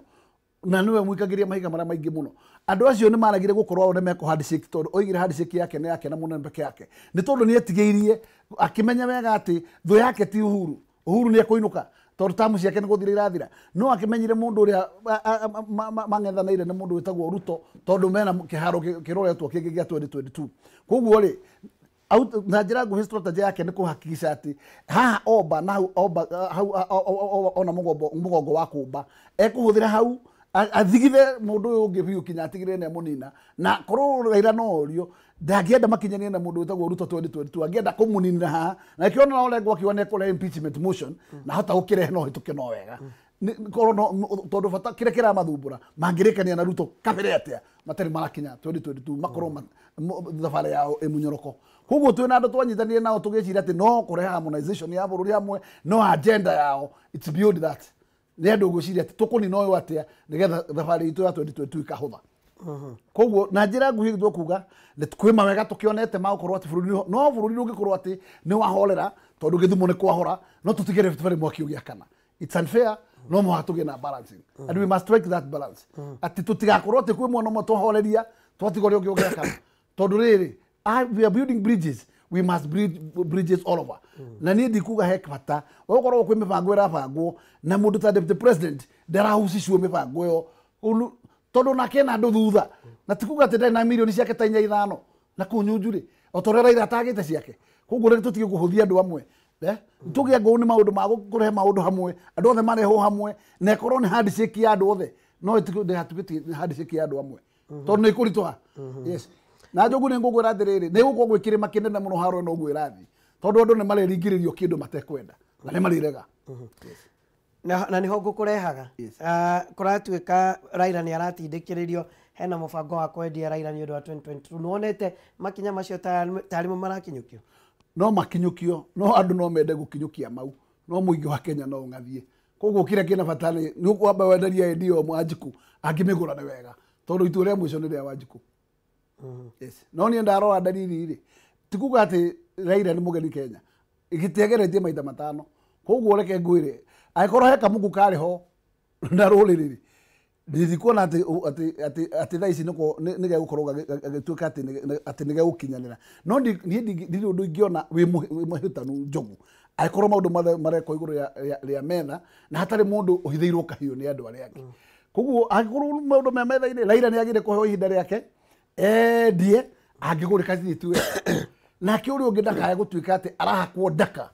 na nĩwe mũikagĩria mahiga marĩa maingĩ mũno. Andũ acio nĩ maragire gũkorwo ao nĩ mekũ handshake, tondũ oigire handshake yake nĩ yake na mũnene peke yake, nĩ tondũ nĩ etigĩirie akĩmenya wega atĩ thũ yake ti Uhuru. Uhuru nĩ ekũinũka tondũ tamu ciake nĩ gũthira irathira, no akĩmenyire mũndũ ũrĩa mang'ethanĩire nĩ mũndũ wĩtagwo Ruto, tondũ mena kĩharo kĩroretwo kĩngĩ gĩa 2022. Koguo rĩ, na njĩra nguhĩ, strategy yake nĩ kũhakikisha atĩ haha omba na hau omba hau ona mũgongo wa kũmba ekũhũthĩra hau athigithe mũndũ ũyũ ũngĩ biũ kinya atigĩrĩre nĩ amũnina. Na korwo Raila no orio, ndangĩenda makinyanie na mũndũ wĩtagwo Ruto 2022, angĩenda kũmũninĩra haha, na kĩo no Orengo akiuga nĩ ekũrehe impeachment motion na hota gũkĩrehe no hĩtũke no wega. Korwo no tondũ bata kĩrĩa kĩramathumbũra mangĩrĩkania na Ruto kabere atĩa matarĩ marakinya 2022, makorwo thabarĩ yao ĩmunyoroko. Koguo twĩna andũ twanyitanire nao tũgĩciria atĩ no kũrehe harmonization ya bũrũri hamwe, no agenda yao it's beyond that. Nĩ andũ ngwĩciria atĩ tũkũnina ũyũ atĩa nĩgetha thabarĩ itũ ya 2022 ĩkahũtha. Koguo na njĩra nguhĩ tũkuga nĩ kwĩ mawega tũkĩonete ma gũkorwo atĩ bũrũri no bũrũri ũngĩkorwo atĩ nĩ wahorera tondũ gĩthumo nĩ kwahora, no tũtige Rift Valley mwaki ũgĩakana. It's unfair. No mũhaka tũgĩe na balancing and we must strike that balance atĩ tũtigakorwo atĩ kwĩ mwena ũmwe twahoreria twatiga ũrĩa ũngĩ ũgĩakana, tondũ rĩrĩ, we are building bridges, we must build bridges all over. Na niĩ ndikuga he bata ũgũkorwo kwĩ mĩbango ĩrabangwo na mũndũ ta deputy president ndarahusicwo mĩbango ĩyo, tondũ nake ena andũ thutha, na ti kuga atĩ ndarĩ na mirioni ciake ta inya ithano na kũu Nyunju rĩ, o ta ũrĩa Raila atagĩte ciake. Koguo reke tũtige kũhũthia andũ amwe. Tũgĩe ngũũ nĩ maũndũ ma kũrehe maũndũ hamwe, andũ othe marehwo hamwe, na ĩkorwo nĩ handshake ya andũ othe, no ndĩgatuĩke nĩ handshake ya andũ amwe tondũ nĩ ĩkũritũha. Yes, na Njogu, nĩ ngũkwĩra atĩrĩrĩ, nĩ gũkorwo gwĩ kĩrĩma kĩnene mũno haro ĩno ũguo ĩrathiĩ, tondũ andũ nĩ mareringĩrĩrio kĩndũ matekwenda na nĩ marĩrega. Na nĩho ngũkũrehaga. Kũratuĩka Raila nĩ aratindĩkĩrĩrio hena mũbango wa kwendia Raila nĩ ũndũ wa 2022. Nĩwonete makinya macio tarĩ mo marakinyũkio? No makinyũkio, no andũ no mende gũkinyũkia mau, no mũingĩ wa Kenya no ũng'athie. Koguo kĩrĩa kĩna bata nĩ ũkwamba wenderia endio Wanjikũ angĩmĩgũra nĩ wega, tondũ itua rĩa mũico nĩ rĩa Wanjikũ. Yes. No niĩ ndarora ndariri rĩ, ti kuga atĩ Raila nĩ mũgeni Kenya, gĩtiageretie maita 5. Koguo reke ngwĩre, angĩkorwo he kamuku karĩ ho na rũrĩrĩ rĩ, ndikuona atĩ thaa ici nĩ gegũkorwo gagĩtuĩka atĩ nĩ gegũkinyanĩra. No niĩ ndirĩ ũndũ ingĩona wĩ mũhĩtanu Njogu, angĩkorwo maũndũ mothe marekwo igũrũ rĩa metha na hatarĩ mũndũ ũhithĩirwo kahiũ nĩ andũ arĩa angĩ. Koguo angĩkorwo maũndũ me metha-inĩ, Raila nĩ agĩrĩire kũheo ihinda rĩake endie, angĩgũrĩka itue. Nake ũrĩa ũngĩ ndakae gũtuĩka atĩ arahakwo ndaka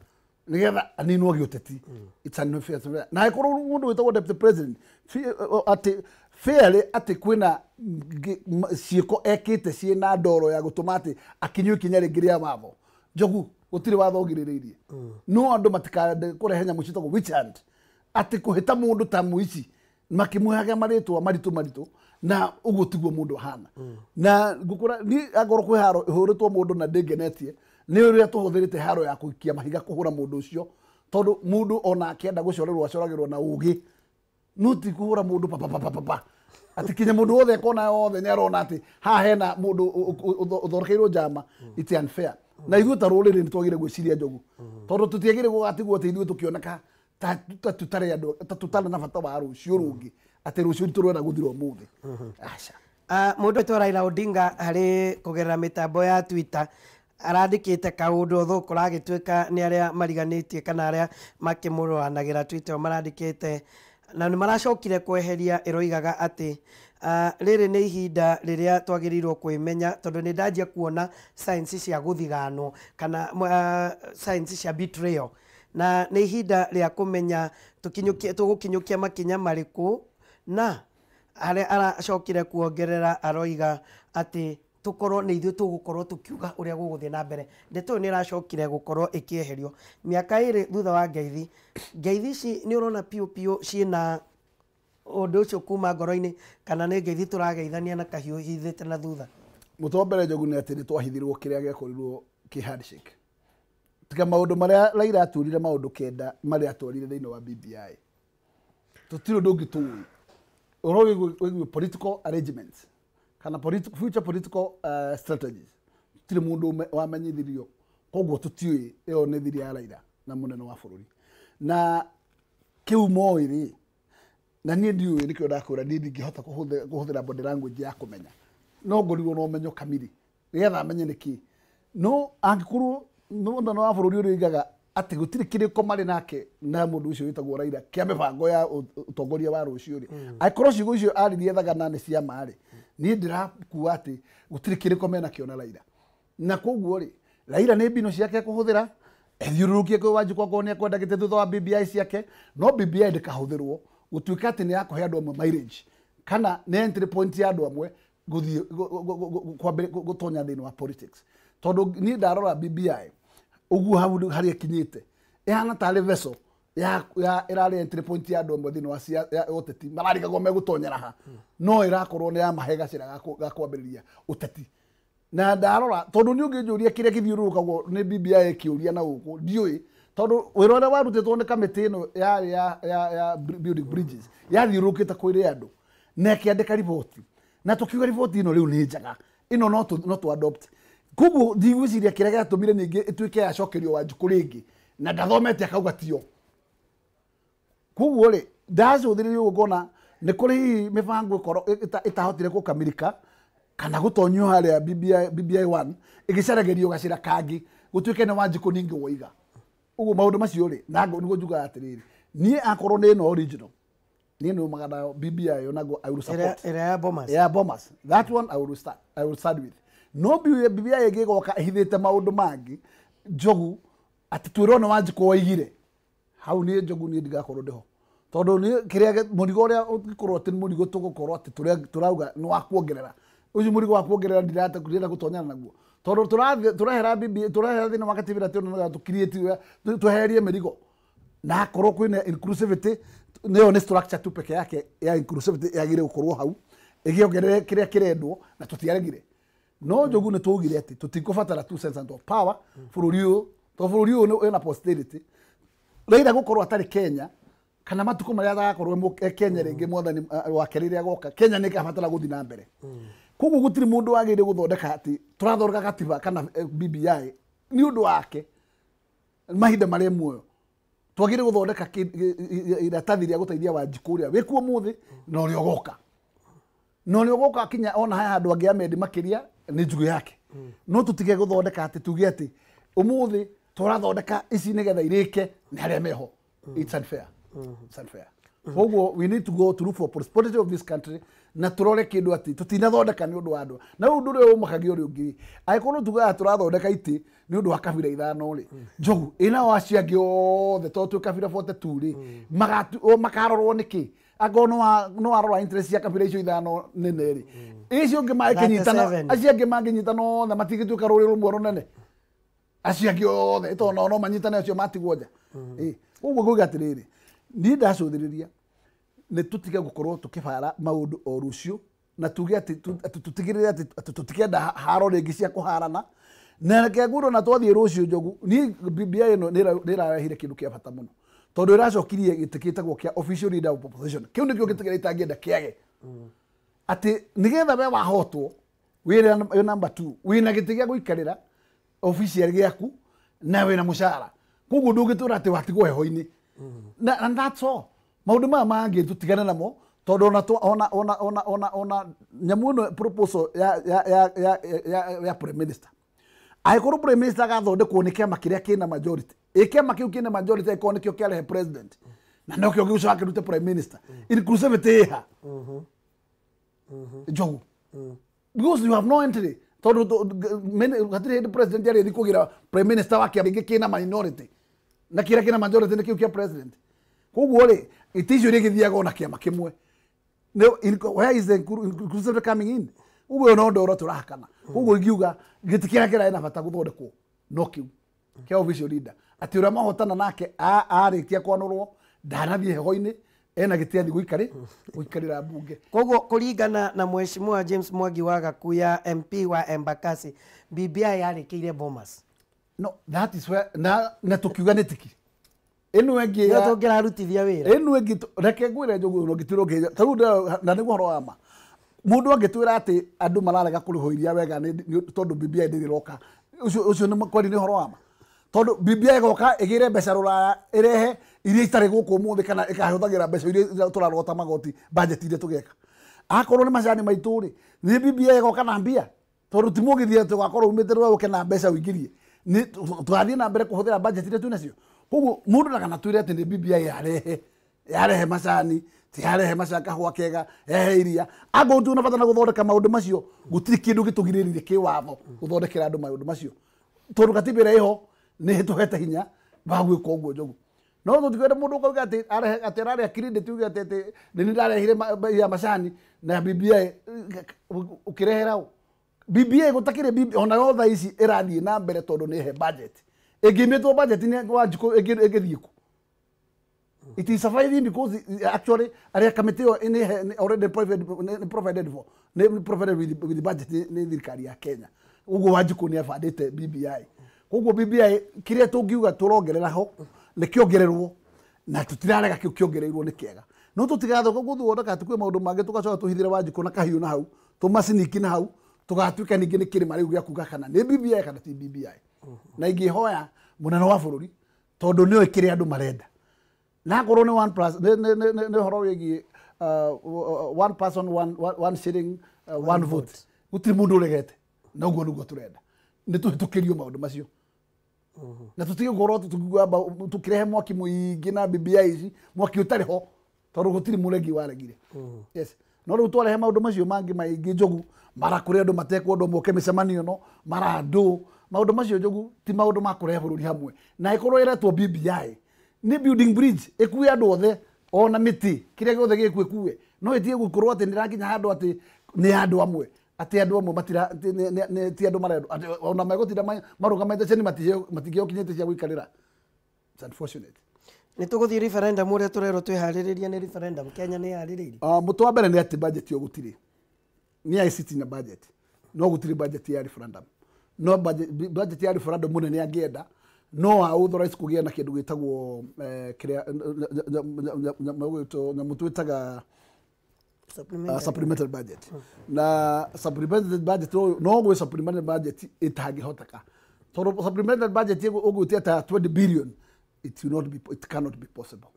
nĩgetha aninwo gĩũteti. It's unfair. Na angĩkorwo mũndũ wĩtagwo deputy president atĩ fairly atĩ kwĩna ciĩko ekĩte ciĩna ndoro ya gũtũma atĩ akinyio ikinya rĩngĩ rĩa watho, Njogu gũtirĩ watho ũgirĩrĩirie. No andũ matikende kũrehe nyamũ ciĩtagwo witch hunt, atĩ kũhĩta mũndũ ta mũici makĩmũheaga marĩtwa maritũ maritũ, na ũguo tiguo mũndũ ahana. Na ngũkũra niĩ angorwo kwĩ haro ĩhũrĩtwo mũndũ na ndĩngenetie nĩ ũrĩa tũhũthĩrĩte haro ya gũikia mahiga kũhũra mũndũ ũcio, tondũ mũndũ ona akĩenda gũcorerwo acoragĩrwo na ũgĩ, no ti kũhũra mũndũ pa pa pa pa pa atĩ kinya mũndũ wothe akona wothe nĩ arona atĩ haha hena mũndũ ũthondekeirwo njama. It's unfair. Na ithuĩ ta rũrĩrĩ nĩ twagĩrĩire gwĩciria Njogu, tondũ tũtiagĩrĩire gũgatigwo atĩ ithuĩ tũkĩoneka ta tũtarĩ andũ, ta tũtarĩ na bata wa rũciũ rũngĩ, atĩ rũciũ rwitũ rwenda gũthira ũmũthĩ. Aca. Mũndũ wĩtwo Raila Odinga harĩ kũgerera mĩtambo ya Twitter arandĩkĩte kaũndũ thũ kũragĩtuĩka nĩ arĩa mariganĩtie kana arĩa makĩmũrũanagĩra Twitter marandĩkĩte, na nĩ maracokire kweheria ĩroigaga atĩ rĩrĩ nĩ ihinda rĩrĩa twagĩrĩirwo kwĩmenya, tondũ nĩ ndanjia kuona signs cia gũthiganwo kana signs cia betrayal, na nĩ ihinda rĩa kũmenya tũgũkinyũkia makinya marĩkũ. Na harĩa aracokire kuongerera aroiga atĩ tũkorwo nĩ ithuĩ tũgũkorwo tũkiuga ũrĩa gũgũthiĩ na mbere. Ndeto ĩyo nĩ ĩracokire gũkorwo ĩkĩeherio mĩaka 2 thutha wa ngeithi. Ngeithi ici nĩ ũrona piũ piũ ciĩna ũndũ ũcio kuma ngoro-inĩ, kana nĩ ngeithi tũrageithania na kahiũ hithĩte na thutha? Mũtwe wa mbere Njogu nĩ atĩ nĩ twahithirwo kĩrĩa gĩakorirwo kĩ handshake. Tiga maũndũ marĩa Raila atwĩrire, maũndũ 9 marĩa atwarire thĩinĩ wa BBI, tũtirĩ ũndũ ũngĩ tũĩ ũhoro wĩgiĩ political arrangements kana future political strategies. Tũtirĩ mũndũ wamenyithirio, koguo tũtiũĩ ĩyo nĩ thiri ya Raila na mũnene wa bũrũri. Na kĩu moĩ rĩ, na niĩ ndiũĩ, nĩkĩo ndakwĩra niĩ ndingĩhota kũhũthĩra body language ya kũmenya, no ngorirwo na ũmenyo kamiri nĩgetha menye nĩkĩ. No angĩkorwo mũnene wa bũrũri ũrĩa oigaga atĩ gũtirĩ kĩrĩko marĩ nake na mũndũ ũcio wĩtagwo Raila kĩa mĩbango ya ũtongoria wa rũciũ rĩ, angĩkorwo ciugo icio aririe thagana nĩ cia ma rĩ, niĩ ndĩrakua atĩ gũtirĩ kĩrĩko menakĩo na Raila. Na koguo rĩ, Raila nĩ mbinu ciake ekũhũthĩra ethiũrũrũkie kwĩ Wanjikũ akorwo nĩ ekwenda gĩtĩ thutha wa BBI ciake, no BBI ndĩkahũthĩrwo gũtuĩka atĩ nĩ ya kũhe andũ amwe mileage kana nĩ entry point ya andũ amwe gũthiĩ gũtonya thĩinĩ wa politics. Tondũ niĩ ndarora BBI ũguo hau harĩa ĩkinyĩte ĩhana tarĩ vessel ya ĩrarĩ entry point ya andũ amwe thĩinĩ wa ũteti, mararigagwo megũtonyera ha, no ĩrakorwo nĩ yamahe gacĩra ga kwambĩrĩria ũteti. Na ndarora tondũ nĩ ũngĩnjũria kĩrĩa gĩthiũrũrũkagwo nĩ BBI ĩkĩũria na gũkũ ndiũĩ, tondũ wĩra ũrĩa warutĩtwo nĩ kamĩtĩ ĩno yarĩ ya building bridges yathiũrũrũkĩte kwĩrĩ andũ na ĩkĩandĩka riboti, na tũkiuga riboti ĩno rĩu nĩ njega, ĩno no tũ adopt. Koguo ndigwĩciria kĩrĩa gĩatũmire ningĩ ĩtuĩke yacokerio Wanjikũ rĩngĩ na ndathomete akauga tio. Koguo rĩ, ndacũthĩrĩria ũguo ngona nĩ kũrĩ hihi mĩbango ĩkorwo ĩtahotire gũkamĩrĩka kana gũtonyio harĩa BBI 1 ĩgĩcaragĩrio gacĩra kangĩ gũtuĩke nĩ Wanjikũ ningĩ woiga. Ũguo maũndũ macio rĩ, na nĩguo njugaga atĩrĩrĩ, niĩ akorwo nĩ ĩno original, niĩ nĩumaga nayo BBI ĩyo naguo I will support. Ĩrĩa ya Bomas. Yeah, Bomas. That one I will start. I will start with. No BBI ĩngĩ ĩgoka ĩhithĩte maũndũ mangĩ, Njogu atĩ twĩrwo nĩ Wanjikũ woigire. Hau niĩ Njogu niĩ ndigakorwo ndĩho. Tondũ niĩ kĩrĩa mũrigo ũrĩa ũngĩkorwo atĩ nĩ mũrigo tũgũkorwo atĩ tũrauga nĩ wa kuongerera. Ũcio mũrigo wa kuongerera ndirenda gũtonyana naguo. Tondũ tũrehera BBI, tũrehera thĩinĩ wa katiba ĩrĩa tũrona tũ create, tweherie mĩrigo. Na akorwo kwĩna inclusivity nĩyo nĩ structure tu peke yake ya inclusivity yagĩrĩire gũkorwo hau ĩgĩongerere kĩrĩa kĩrendwo na tũtiaregire. No Njogu nĩ twaugire atĩ tũtikũbatara two cents of power bũrũri ũyũ, tondũ bũrũri ũyũ wĩna posterity. Raila gũkorwo atarĩ Kenya kana matukũ marĩa agakorwo e Kenya rĩngĩ mwathani wake rĩrĩa agoka Kenya nĩ ĩkabatara gũthiĩ na mbere. Koguo gũtirĩ mũndũ wagĩrĩire gũthondeka atĩ tũrathondeka gatiba kana BBI nĩ ũndũ wake mahinda marĩa muoyo. Twagĩrĩire gũthondeka iratathi rĩa gũteithia Wanjikũ ũrĩa wĩkuo ũmũthĩ na ũrĩa ũgoka. Na ũrĩa ũgoka kinya ona haya andũ angĩ amendi makĩria nĩ njugũ yake. No tũtige gũthondeka atĩ tuge atĩ ũmũthĩ tũrathondeka ici nĩgetha irĩke nĩ harĩa meho. It's unfair. It's unfair. Koguo we need to go to look for prosperity of this country na turore kindu ati tutinathondeka ni undu wa andu. Na undu uria umakagia uria ungi angikorwo tugaga turathondeka iti ni undu wa kabira ithano ri, Njogu ina wa acio angi othe to twi kabira 42 ri makarorwo niki angorwo no warora interest cia kabira icio ithano nene ri, icio angi mangĩnyitana, acio angi mangĩnyitana othe matingĩtuĩka rũrĩrĩ rũmwe rũnene, acio angi othe tondũ no manyitane acio matigwo nja. Koguo nguga atĩrĩrĩ, niĩ ndacũthĩrĩria nĩ tũtige gũkorwo tũkĩbara maũndũ o rũciũ na tuge atĩ tũtigĩrĩre atĩ tũtikenda haro rĩngĩ cia kũharana. Na reke ngwĩrwo na twathiĩ rũciũ Njogu, niĩ BBI ĩno nĩ ĩrarehire kĩndũ kĩa bata mũno tondũ ĩracokirie gĩtĩ gĩtagwo kĩa official leader of opposition. Kĩu nĩkĩo gĩtĩ kĩrĩa itangĩenda kĩage, atĩ nĩgetha we wahotwo wĩ number 2 wĩna gĩtĩ gĩa gũikarĩra official gĩaku na wĩna mũcara, koguo ndũngĩtwĩra atĩ watigwo heho-inĩ. And that's all. Maũndũ maya mangĩ tũtigane namo tondũ ona ona ona ona ona nyamũ ĩno proposal ya ya ya ya ya prime minister, angĩkorwo prime minister agathondekwo nĩ kĩama kĩrĩa kĩna majority, ĩ kĩama kĩu kĩna majority angĩkorwo nĩkĩo kĩarehe president na nokĩo gĩgũcoka kĩrute prime minister, inclusivity ĩha Njogu, because you have no entry tondũ hatirĩ hĩndĩ president arĩthiĩ kũgĩra prime minister wa kĩama kĩna minority na kĩrĩa kĩna majority nĩ kĩu kĩa president. Koguo rĩ, itĩ icio rĩgĩthiaga ona kĩama kĩmwe. Where is the inclusivity coming in? Ũguo no ndoro tũrahakana. Koguo ingiuga gĩtĩ kĩrĩa kĩrarĩ na bata gũthondekwo no kĩu kĩa official leader, atĩ ũrĩa mahotana nake arĩkia kwanũrwo ndanathiĩ heho-inĩ, ena gĩtĩ athiĩ gũikarĩra mbunge. Koguo kũringana na Mheshimiwa James Mwangi wa Gakuya MP wa Embakasi, BBI yarĩkĩire Bomas. No, that is where na tukiuga nĩ tiki ĩno ĩngĩ ya tũngĩrarutithia wĩra ĩno ĩngĩ reke ngwĩre Njogu no ngĩtuĩra ũngĩ ta rĩu na nĩguo ũhoro wa ma mũndũ angĩtwĩra atĩ andũ mararega kũrĩhwo iria wega nĩ tondũ BBI ndĩrĩ ĩroka, ũcio nĩ kweri nĩ ũhoro wa ma tondũ BBI ĩgoka ĩgĩre mbeca rũraya ĩrehe iria itarĩ gũkũ ũmũthĩ kana ĩkahũthagĩra mbeca iria tũrarogota magoti budget iria tũgeka. Akorwo nĩ macani maitũ rĩ, nĩ BBI ĩgoka na mbia tondũ ti mũgĩthiĩ atĩ ũgakorwo umĩte rũraya ũke na mbeca ũingĩrie, nĩ tũgathiĩ na mbere kũhũthĩra budget iria twĩnacio. Koguo mũndũ ndakanatwĩre atĩ nĩ BBI yarehe macani, ti yarehe macani kahũa kega, yarehe iria. Angorwo twĩna bata na gũthondeka maũndũ macio, gũtirĩ kĩndũ gĩtũgirĩrĩirie kĩwatho gũthondekera andũ maũndũ macio tondũ katiba ĩrĩa ĩho nĩ ĩtũhete hinya wa gwĩka ũguo Njogu. No tũtikwenda mũndũ ũkauga atĩ atĩ ararehe credit uge atĩ nĩ niĩ ndarehire ya macani na BBI ũkĩrehera ũ. BBI gũtakĩrĩ BBI ona yo thaa ici ĩrathiĩ na mbere tondũ nĩ ĩhe budget. Ĩngĩimĩtwo budget nĩ Wanjikũ ĩngĩthiĩ kũ? It is surviving because actually arĩa kamĩtĩ ĩyo nĩ already provided for, nĩ provided with the budget nĩ thirikari ya Kenya. Ũguo Wanjikũ nĩ abandĩte BBI. Koguo BBI kĩrĩa tũngiuga tũrongerera ho nĩ kĩongererwo na tũtirarega kĩu kĩongereirwo nĩ kĩega. No tũtigathoka gũthondeka atĩ kwĩ maũndũ mangĩ tũgacoka tũhithĩre Wanjikũ na kahiũ na hau, tũmaciniki na hau, tũgatuĩka ningĩ nĩ kĩrĩma rĩu gĩa kuga kana nĩ BBI kana ti BBI. Na ingĩhoya mũnene wa bũrũri tondũ nĩoĩ kĩrĩa andũ marenda. Na akorwo nĩ one plus nĩ ũhoro wĩgiĩ one person one shilling one vote, gũtirĩ mũndũ ũregete na ũguo nĩguo tũrenda. Nĩ tũhĩtũkĩrio maũndũ macio na tũtige gũkorwo tũkĩrehe mwaki mũingĩ na BBI ici, mwaki ũtarĩ ho tondũ gũtirĩ mũregi waregire. Yes. No rĩu twarehe maũndũ macio mangĩ maingĩ Njogu, mara kũrĩ andũ matekwendwo moke mĩcemanio ĩno, mara andũ maũndũ macio Njogu ti maũndũ ma kũrehe bũrũri hamwe. Na ĩkorwo ĩretwo BBI nĩ building bridge ĩkue andũ othe ona mĩtĩ kĩrĩa gĩothe gĩkuo ĩkue, no ĩtige gũkorwo atĩ nĩrakinya handũ atĩ nĩ andũ amwe atĩ andũ amwe matira ti andũ marendwo atĩ ona megũtinda marũgamĩte ceni matingĩokinyĩte cia gũikarĩra. It's unfortunate. Nĩ tũgũthiĩ referendum ũrĩa tũrerwo twĩharĩrĩrie nĩ referendum Kenya nĩ yarĩrĩirie. Mũtũ wa mbere nĩ atĩ budget yo gũtirĩ nĩ ICT na budget no gũtirĩ budget ya referendum no budget ya referendum mũnene angĩenda no authorize kũgĩa na kĩndũ gĩtagwo kĩrĩa nyamũ twĩtaga supplementary budget na supplementary budget no gwĩ supplementary budget ĩtangĩhoteka tondũ supplementary budget ũgwĩtia ta 20 billion it will not be, it cannot be possible.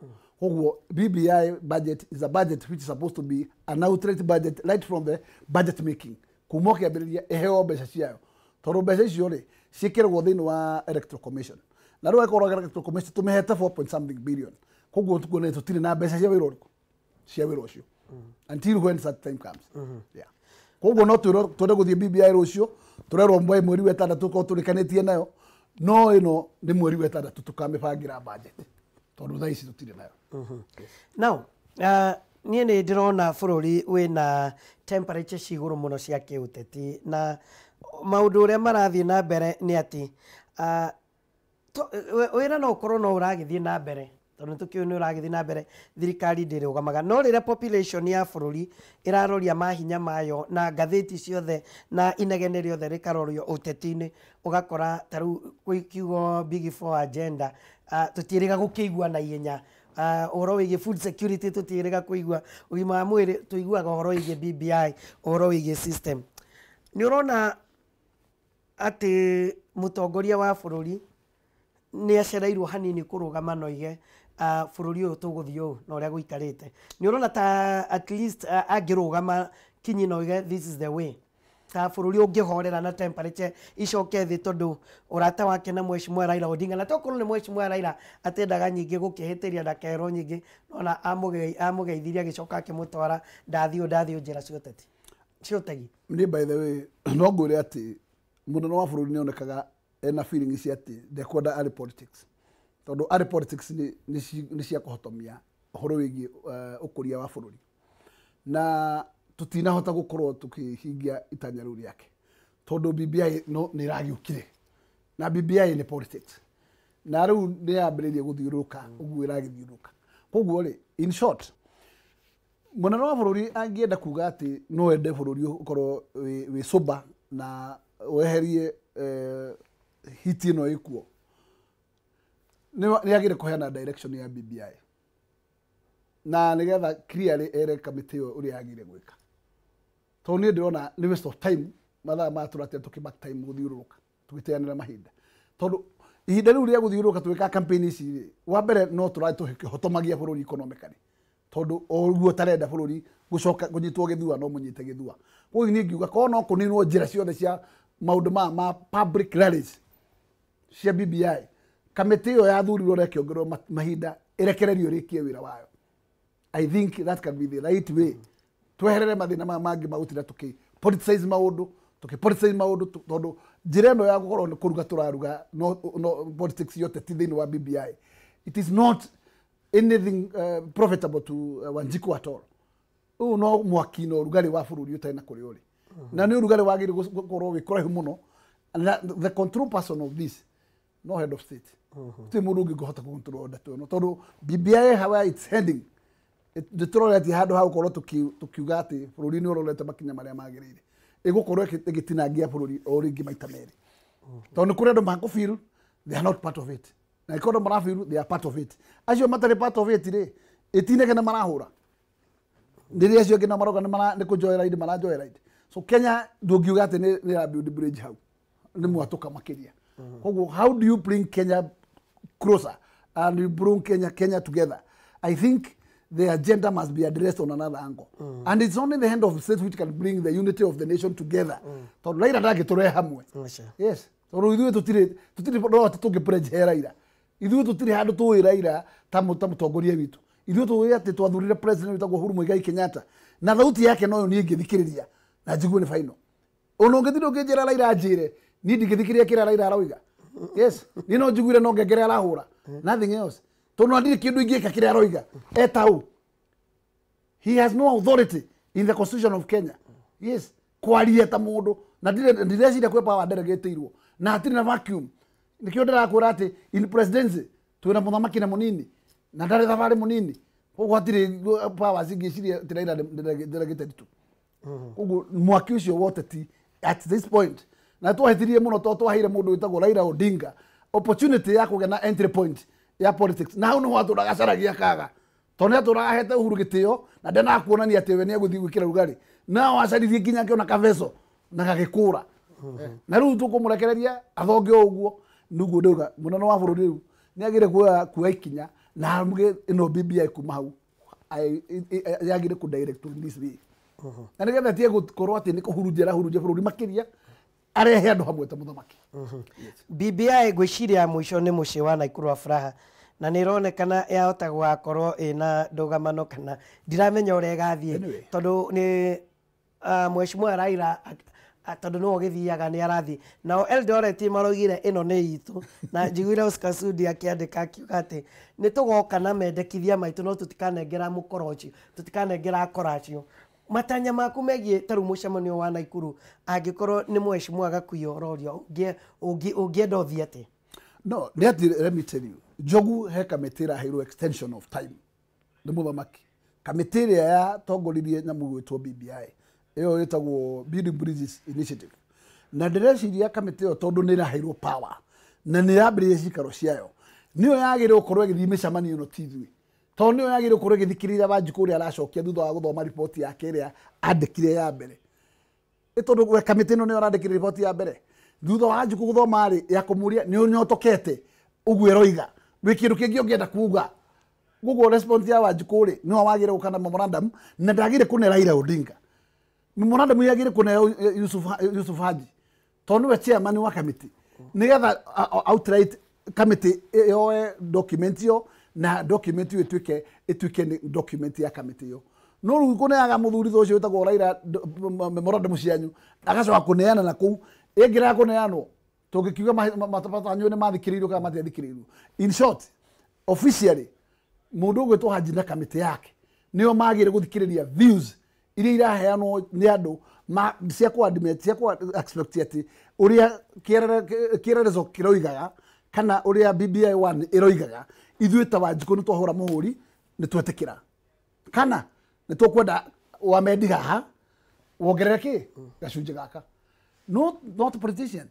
Koguo BBI budget is a budget which is supposed to be an outright budget right from the budget making kuma ũkĩambĩrĩria ĩheo mbeca ciayo tondũ mbeca icio rĩ ciĩkĩragwo thĩinĩ wa Electoral Commission na rĩu ĩkorwo Electoral Commission tũmĩhete 4 point something billion koguo tukuona tũtirĩ na mbeca cia wĩra ũrĩkũ cia wĩra ũcio until when such time comes. Yeah. Koguo no twende gũthiĩ BBI rũciũ tũrerwo mweri wa ĩtandatũ korwo tũrĩkanĩtie nayo no ĩno nĩ mweri wa ĩtandatũ tũkamĩbangĩra budget tondũ thaa ici tũtirĩ nayo. Now niĩ nĩ ndĩrona bũrũri wĩna temperature ci igũrũ mũno cia kĩũteti na maũndũ ũrĩa marathiĩ na mbere nĩ atĩ wĩra no ũkorwo no ũragĩthiĩ na mbere tondũ tũkĩũĩ nĩ ũragĩthiĩ na mbere thirikari ndĩrũgamaga no rĩrĩa population ya bũrũri ĩraroria mahinya mayo na ngathĩti ciothe na inegene rĩothe rĩkarorio ũteti-inĩ ũgakora ta rĩu kwĩ kiugo big four agenda tũtiĩrĩga gũkĩigua na ihenya ũhoro wĩgiĩ food security tũtiĩrĩga kũigua ũgima wa mwĩrĩ tũiguaga ũhoro wĩgiĩ BBI ũhoro wĩgiĩ system nĩ ũrona atĩ mũtongoria wa bũrũri nĩ acereirwo hanini kũrũgama na oige bũrũri ũyũ tũgũthiĩ ũũ na ũrĩa gũikarĩte nĩ ũrona ta at least angĩrũgama kinyi na oige this is the way ta bũrũri ũngĩhorera na temperature icoke thĩ tondũ ũrata wake na mheshimiwa Raila Odinga na tokorwo nĩ mheshimiwa Raila atendaga nyingĩ gũkĩhĩtĩria ndakerwo nyingĩ nona amũgeithirie agĩcoka akĩmũtwara ndathiĩ ndathiĩ njĩra cia ũteti cia ũtegi. Niĩ by the way no ngwĩre atĩ mũnene wa bũrũri nĩonekaga ena feeling ici atĩ ndekwenda arĩ politics tondũ arĩ politics nĩ cia kũhotomia ũhoro wĩgiĩ ũkũria wa bũrũri na tũtinahota gũkorwo tũkĩhingia itanya rĩu rĩake tondũ BBI no nĩ ĩragĩũkire na BBI nĩ politics na rĩu nĩ yambĩrĩirie gũthiũrũrũka ũguo ĩragĩthiũrũrũka koguo rĩ in short mũnene wa bũrũri angĩenda kuga atĩ no ende bũrũri ũkorwo wĩ sober na weherie hiti ĩno ĩkuo nĩ agĩrĩire kũheana direction ya BBI na nĩgetha clearly ere kamĩtĩ ĩyo ũrĩa yagĩrĩire gwĩka tondũ niĩ ndĩrona nĩ waste of time mathaa maya tũratea tũkĩ mark time gũthiũrũrũka tũgĩteanĩra mahinda tondũ ihinda rĩu rĩa gũthiũrũrũka tũgĩka campaign ici rĩ wa mbere no tũrathiĩ tũkĩhotomagia bũrũri economically tondũ o ũguo ũtarenda bũrũri gũcoka kũnyitwo gĩthua no mũnyite gĩthua koguo niĩ ngiuga korwo no kũninwo njĩra ciothe cia maũndũ maya ma public rallies cia BBI kamĩtĩ ĩyo yathurirwo na ĩkĩongererwo mahinda ĩrekererio ĩrĩkie wĩra wayo. I think that can be the right way tweherere mathĩna maya mangĩ ma gũtinda tũkĩ politicize maũndũ tũkĩ politicize maũndũ tondũ njĩra ĩno ya gũkorwo nĩ kũruga tũraruga no politics yote ti thĩinĩ wa BBI it is not anything profitable to Wanjiku at all. Ũyũ no mwaki na ũrugarĩ wa bũrũri ũtarĩ na kũrĩa ũrĩ na nĩ ũrugarĩ wagĩrĩire gũkorwo wĩ kũraihu mũno na the control person of this no head of state ti mũndũ ũngĩ ũngĩhota kũ-control ndeto ĩno tondũ BBI how it's heading ndĩtũroretie handũ ha gũkorwo tũkiuga atĩ bũrũri nĩ ũrorete makinya marĩa magĩrĩire ĩgũkorwo ĩgĩtinangia bũrũri o rĩngĩ maita merĩ tondũ nĩ kũrĩ andũ makũ-feel they are not part of it na ĩkorwo andũ mara-feel they are part of it acio matarĩ part of it rĩ ĩtinegene marahũra rĩrĩa acio angĩ nao marauga nĩ kũ-joyride mara-joyride so Kenya ndũngiuga atĩ nĩ ĩra build bridge hau nĩ mwatũka makĩria koguo how do you bring Kenya closer and you bring Kenya together? I think the agenda must be addressed on another angle. And it's only the hand of the state which can bring the unity of the nation together. Tondũ Raila ndangĩtũrehe hamwe. Yes. Tondũ ithuĩ tũtirĩ no atĩ tũngĩ-pledge he Raila. Ithuĩ tũtirĩ handũ tũĩ Raila ta mũtongoria witũ. Ithuĩ tũĩ atĩ twathurire president wĩtagwo Uhuru Muigai Kenyatta. Na thauti yake noyo niĩ ngĩthikĩrĩria na njigue nĩ final. Ona ũngĩthiĩ ũngĩnjĩra Raila anjĩre niĩ ndingĩthikĩrĩria kĩrĩa Raila arauga. Yes. Niĩ no njiguire no ngengere arahũra. Nothing else. Tondũ ndirĩ kĩndũ ingĩka kĩrĩa aroiga etau. He has no authority in the constitution of Kenya. Yes. Kwaria ta mũndũ na ndireciria kwĩ power delegate-irwo na hatirĩ na vacuum. Nĩkĩo ndĩrakwĩra atĩ in presidency twĩna mũthamaki na mũnini. Na ndarĩ thabarĩ mũnini. Koguo hatirĩ powers ingĩciria atĩ Raila nderegete tu. Koguo mwaki ũcio wa ũteti at this point na twahĩtirie mũno tondũ twaheire mũndũ wĩtagwo Raila Odinga opportunity ya kũgĩa na entry point ya politics, na hau nĩho atũraga acaragia kaga, tondũ nĩ atũraga ahete Uhuru gĩtĩo na ndenaga kuonania atĩ we nĩ egũthiĩ gwĩkĩra rugarĩ, nao acaririe nginya akĩona kabeco na gagĩkũra. Na rĩu tũkũmũrekereria athonge o ũguo. Nĩguo ndauga mũnene wa bũrũri rĩu nĩ agĩrĩire kuoya ikinya na amuge ĩno BBI kuma hau yagĩrĩire kũ direct in this way, na nĩgetha atige gũkorwo atĩ nĩ kũhurunjia arahurunjia bũrũri makĩria, arehe andũ hamwe ta mũthamaki. BBI ngwĩciria mũico nĩ mũciĩ wa Naikuru wa Furaha, na nĩ ĩronekana yahota gũgakorwo ĩna ndũgamano kana ndiramenya ũrĩa ĩgathiĩ. Anyway. Tondũ nĩ mheshimiwa Raila tondũ nĩwe ũgĩthiaga nĩ arathiĩ, nao Eldoret maraugire ĩno nĩ itũ, na njiguire Oscar Sudi akĩandĩka akiuga atĩ nĩ tũgoka na mendekithia maitũ no tũtikanengera mũkora ũcio, tũtikanengera akora acio. Matanya maku megiĩ ta rĩu mũcemanio wa Naikuru, angĩkorwo nĩ mheshimiwa Gakuyo ũrorio, ũngĩenda ũthiĩ atĩa? No nĩ atĩ, let me tell you, Njogu, he kamĩtĩ ĩraheirwo extension of time nĩ mũthamaki, kamĩtĩ ĩrĩa yatongoririe nyamũ gwĩtwo BBI, ĩyo ĩtagwo Building Bridges Initiative, na ndĩreciria kamĩtĩ ĩyo, tondũ nĩ ĩraheirwo power na nĩ yambĩrĩirie cikaro ciayo, nĩyo yagĩrĩirwo gũkorwo ĩgĩthiĩ mĩcemanio ĩno, ti ithuĩ, tondũ nĩyo yagĩrĩirwo gũkorwo ĩgĩthikĩrĩria Wanjikũ ũrĩa aracokia thutha wa gũthoma riboti yake ĩrĩa andĩkire ya mbere. Ĩ tondũ we kamĩtĩ ĩno nĩyo ĩrandĩkire riboti ya mbere thutha wa Wanjikũ gũthoma rĩ, ya kũmũria nĩ ũnyotokete ũguo ĩroiga, wĩ kĩndũ kĩngĩ ũngĩenda kuga. Koguo response ya Wanjikũ rĩ, nĩwe wagĩrĩire gũka na memorandum, na ndagĩrĩire kũne Raila Odinga memorandum, yagĩrĩire kũne Yusuf Haji, tondũ nĩwe chairman wa kamĩtĩ, nĩgetha outright kamĩtĩ yoe document ĩyo na document ĩyo ĩtuĩke nĩ document ya kamĩtĩ ĩyo. No rĩu kũneaga mũthuri ta ũcio wĩtagwo Raila memorandum cianyu, agacoka kũneana na kũu ĩngĩrega kũneanwo, tũngĩkiuga matanyo nĩ mathikĩrĩirio kana matiathikĩrĩirio. In short, officially mũndũ ũgwĩtwo Haji na kamĩtĩ yake nĩo magĩrĩire gũthikĩrĩria views iria iraheanwo nĩ andũ cia kũ cia kũ expect atĩ ũrĩa kĩererezo kĩroigaga kana ũrĩa BBI 1 ĩroigaga, ithuĩ ta Wanjikũ nĩ twahũra mũhũri nĩ twetĩkĩra kana nĩ tũkwenda wamendi haha wongerere kĩ gacunjĩ gaka. No, not politicians,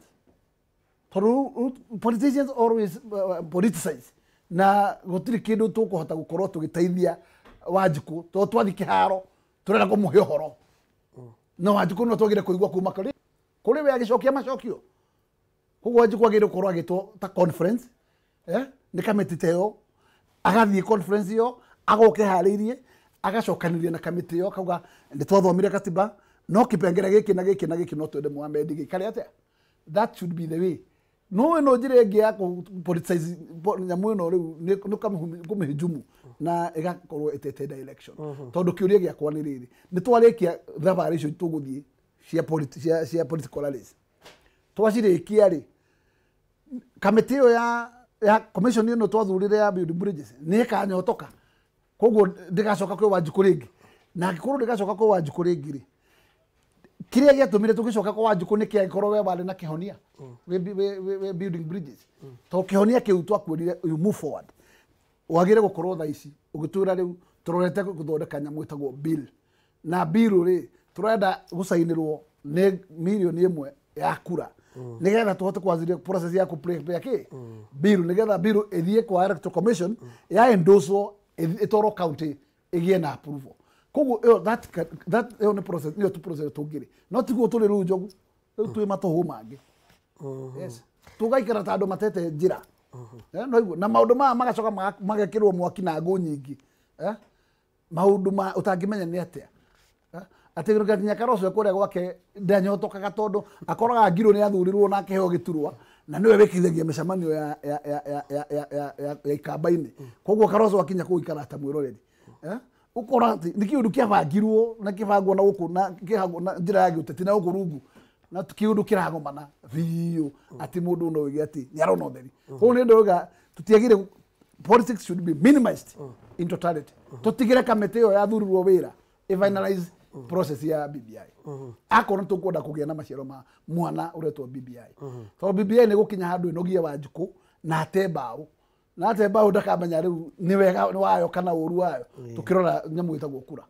tondũ politicians always politicize, na gũtirĩ kĩndũ tũkũhota gũkorwo tũgĩteithia Wanjikũ, tondũ twathiĩ kĩharo tũrenda kũmũhe ũhoro, no Wanjikũ no twagĩrĩire kũigua kuma kũrĩ we agĩcokia macokio. Koguo Wanjikũ agĩrĩire gũkorwo agĩtwo ta conference, nĩ kamĩtĩ ta ĩyo, agathiĩ conference ĩyo, agoka eharĩirie, agacokanĩria na kamĩtĩ ĩyo, akauga nĩ twathomire katiba, no kĩpengere gĩkĩ na gĩkĩ na gĩkĩ no twende Mohamed gĩikare atĩa. That should be the way. No ĩno njĩra ĩngĩ ya kũ politicize nyamũ ĩno rĩu nĩ kũmĩhujumu na ĩgakorwo ĩtete direction, tondũ kĩũria gĩakwa nĩ rĩrĩ, nĩ twarĩkia thabarĩ icio tũgũthiĩ cia political rallies, twacirĩkia rĩ, kamĩtĩ ĩyo ya commission ĩno twathurire ya Building Bridges nĩ ĩkanyotoka, koguo ndĩgacoka kwĩ Wanjikũ rĩngĩ? Na angĩkorwo ndĩgacoka kwĩ Wanjikũ rĩngĩ rĩ, kĩrĩa gĩatũmire tũgĩcoka kwa Wanjikũ nĩ kĩangĩkorwo we warĩ na kĩhonia wĩ Building Bridges, tondũ kĩhonia kĩu twakwĩrire you move forward, wagĩrĩire gũkorwo thaa ici ũgĩtwĩra rĩu tũrorete gũthondeka nyamũ ĩtagwo bill, na bill rĩ, tũrenda gũcainĩrwo nĩ mirioni 1 ya kura, nĩgetha tũhote kwanzĩria process ya kũ prepare kĩ bill, nĩgetha bill ĩthiĩ kwa Electoral Commission ya endorse, ĩtwarwo county ĩgĩe na approval. Koguo ĩyo that ĩyo nĩ process, nĩyo tu process tũngĩrĩ, no tiguo tũrĩ rĩu, Njogu, rĩu twĩ matũhũ mangĩ. Yes, tũgaikara ta andũ matete njĩra. No iguo na maũndũ maya magacoka magekĩrwo mwaki na ngũ nyingĩ. Maũndũ ma ũtangĩmenya nĩ atĩa. Atĩ nginya Karũcwe kũrĩa gwake ndanyotokaga, tondũ akoraga Ngirũ nĩ athurirwo na akĩheo gĩturwa na nĩwe wĩkithagia mĩcemanio ya ikamba-inĩ. Koguo Karũcwe akinya kũu ikara ta mwĩroreri. Ũkora atĩ nĩ kĩũndũ kĩabangirwo na kĩbangwo na gũkũ na kĩhangwo na njĩra ya gĩũteti na gũkũ rungu, na kĩũndũ kĩragomana biũ atĩ mũndũ no oige atĩ nĩ arona ũtheri. Koguo nĩ ndauga tũtiagĩrĩire, politics should be minimized in totality. Tũtigĩre kamĩtĩ ĩyo yathurirwo wĩra ĩ finalize process ya BBI, akorwo nĩ tũkwenda kũgĩa na maciaro ma mwana ũretwo BBI, tondũ BBI nĩ gũkinya handũ ĩnogie Wanjikũ na ate mbaũ. Na ate mbaũ ndakamenya rĩu nĩ wega wayo kana ũru wayo tukirora nyamu ĩtagwo kura.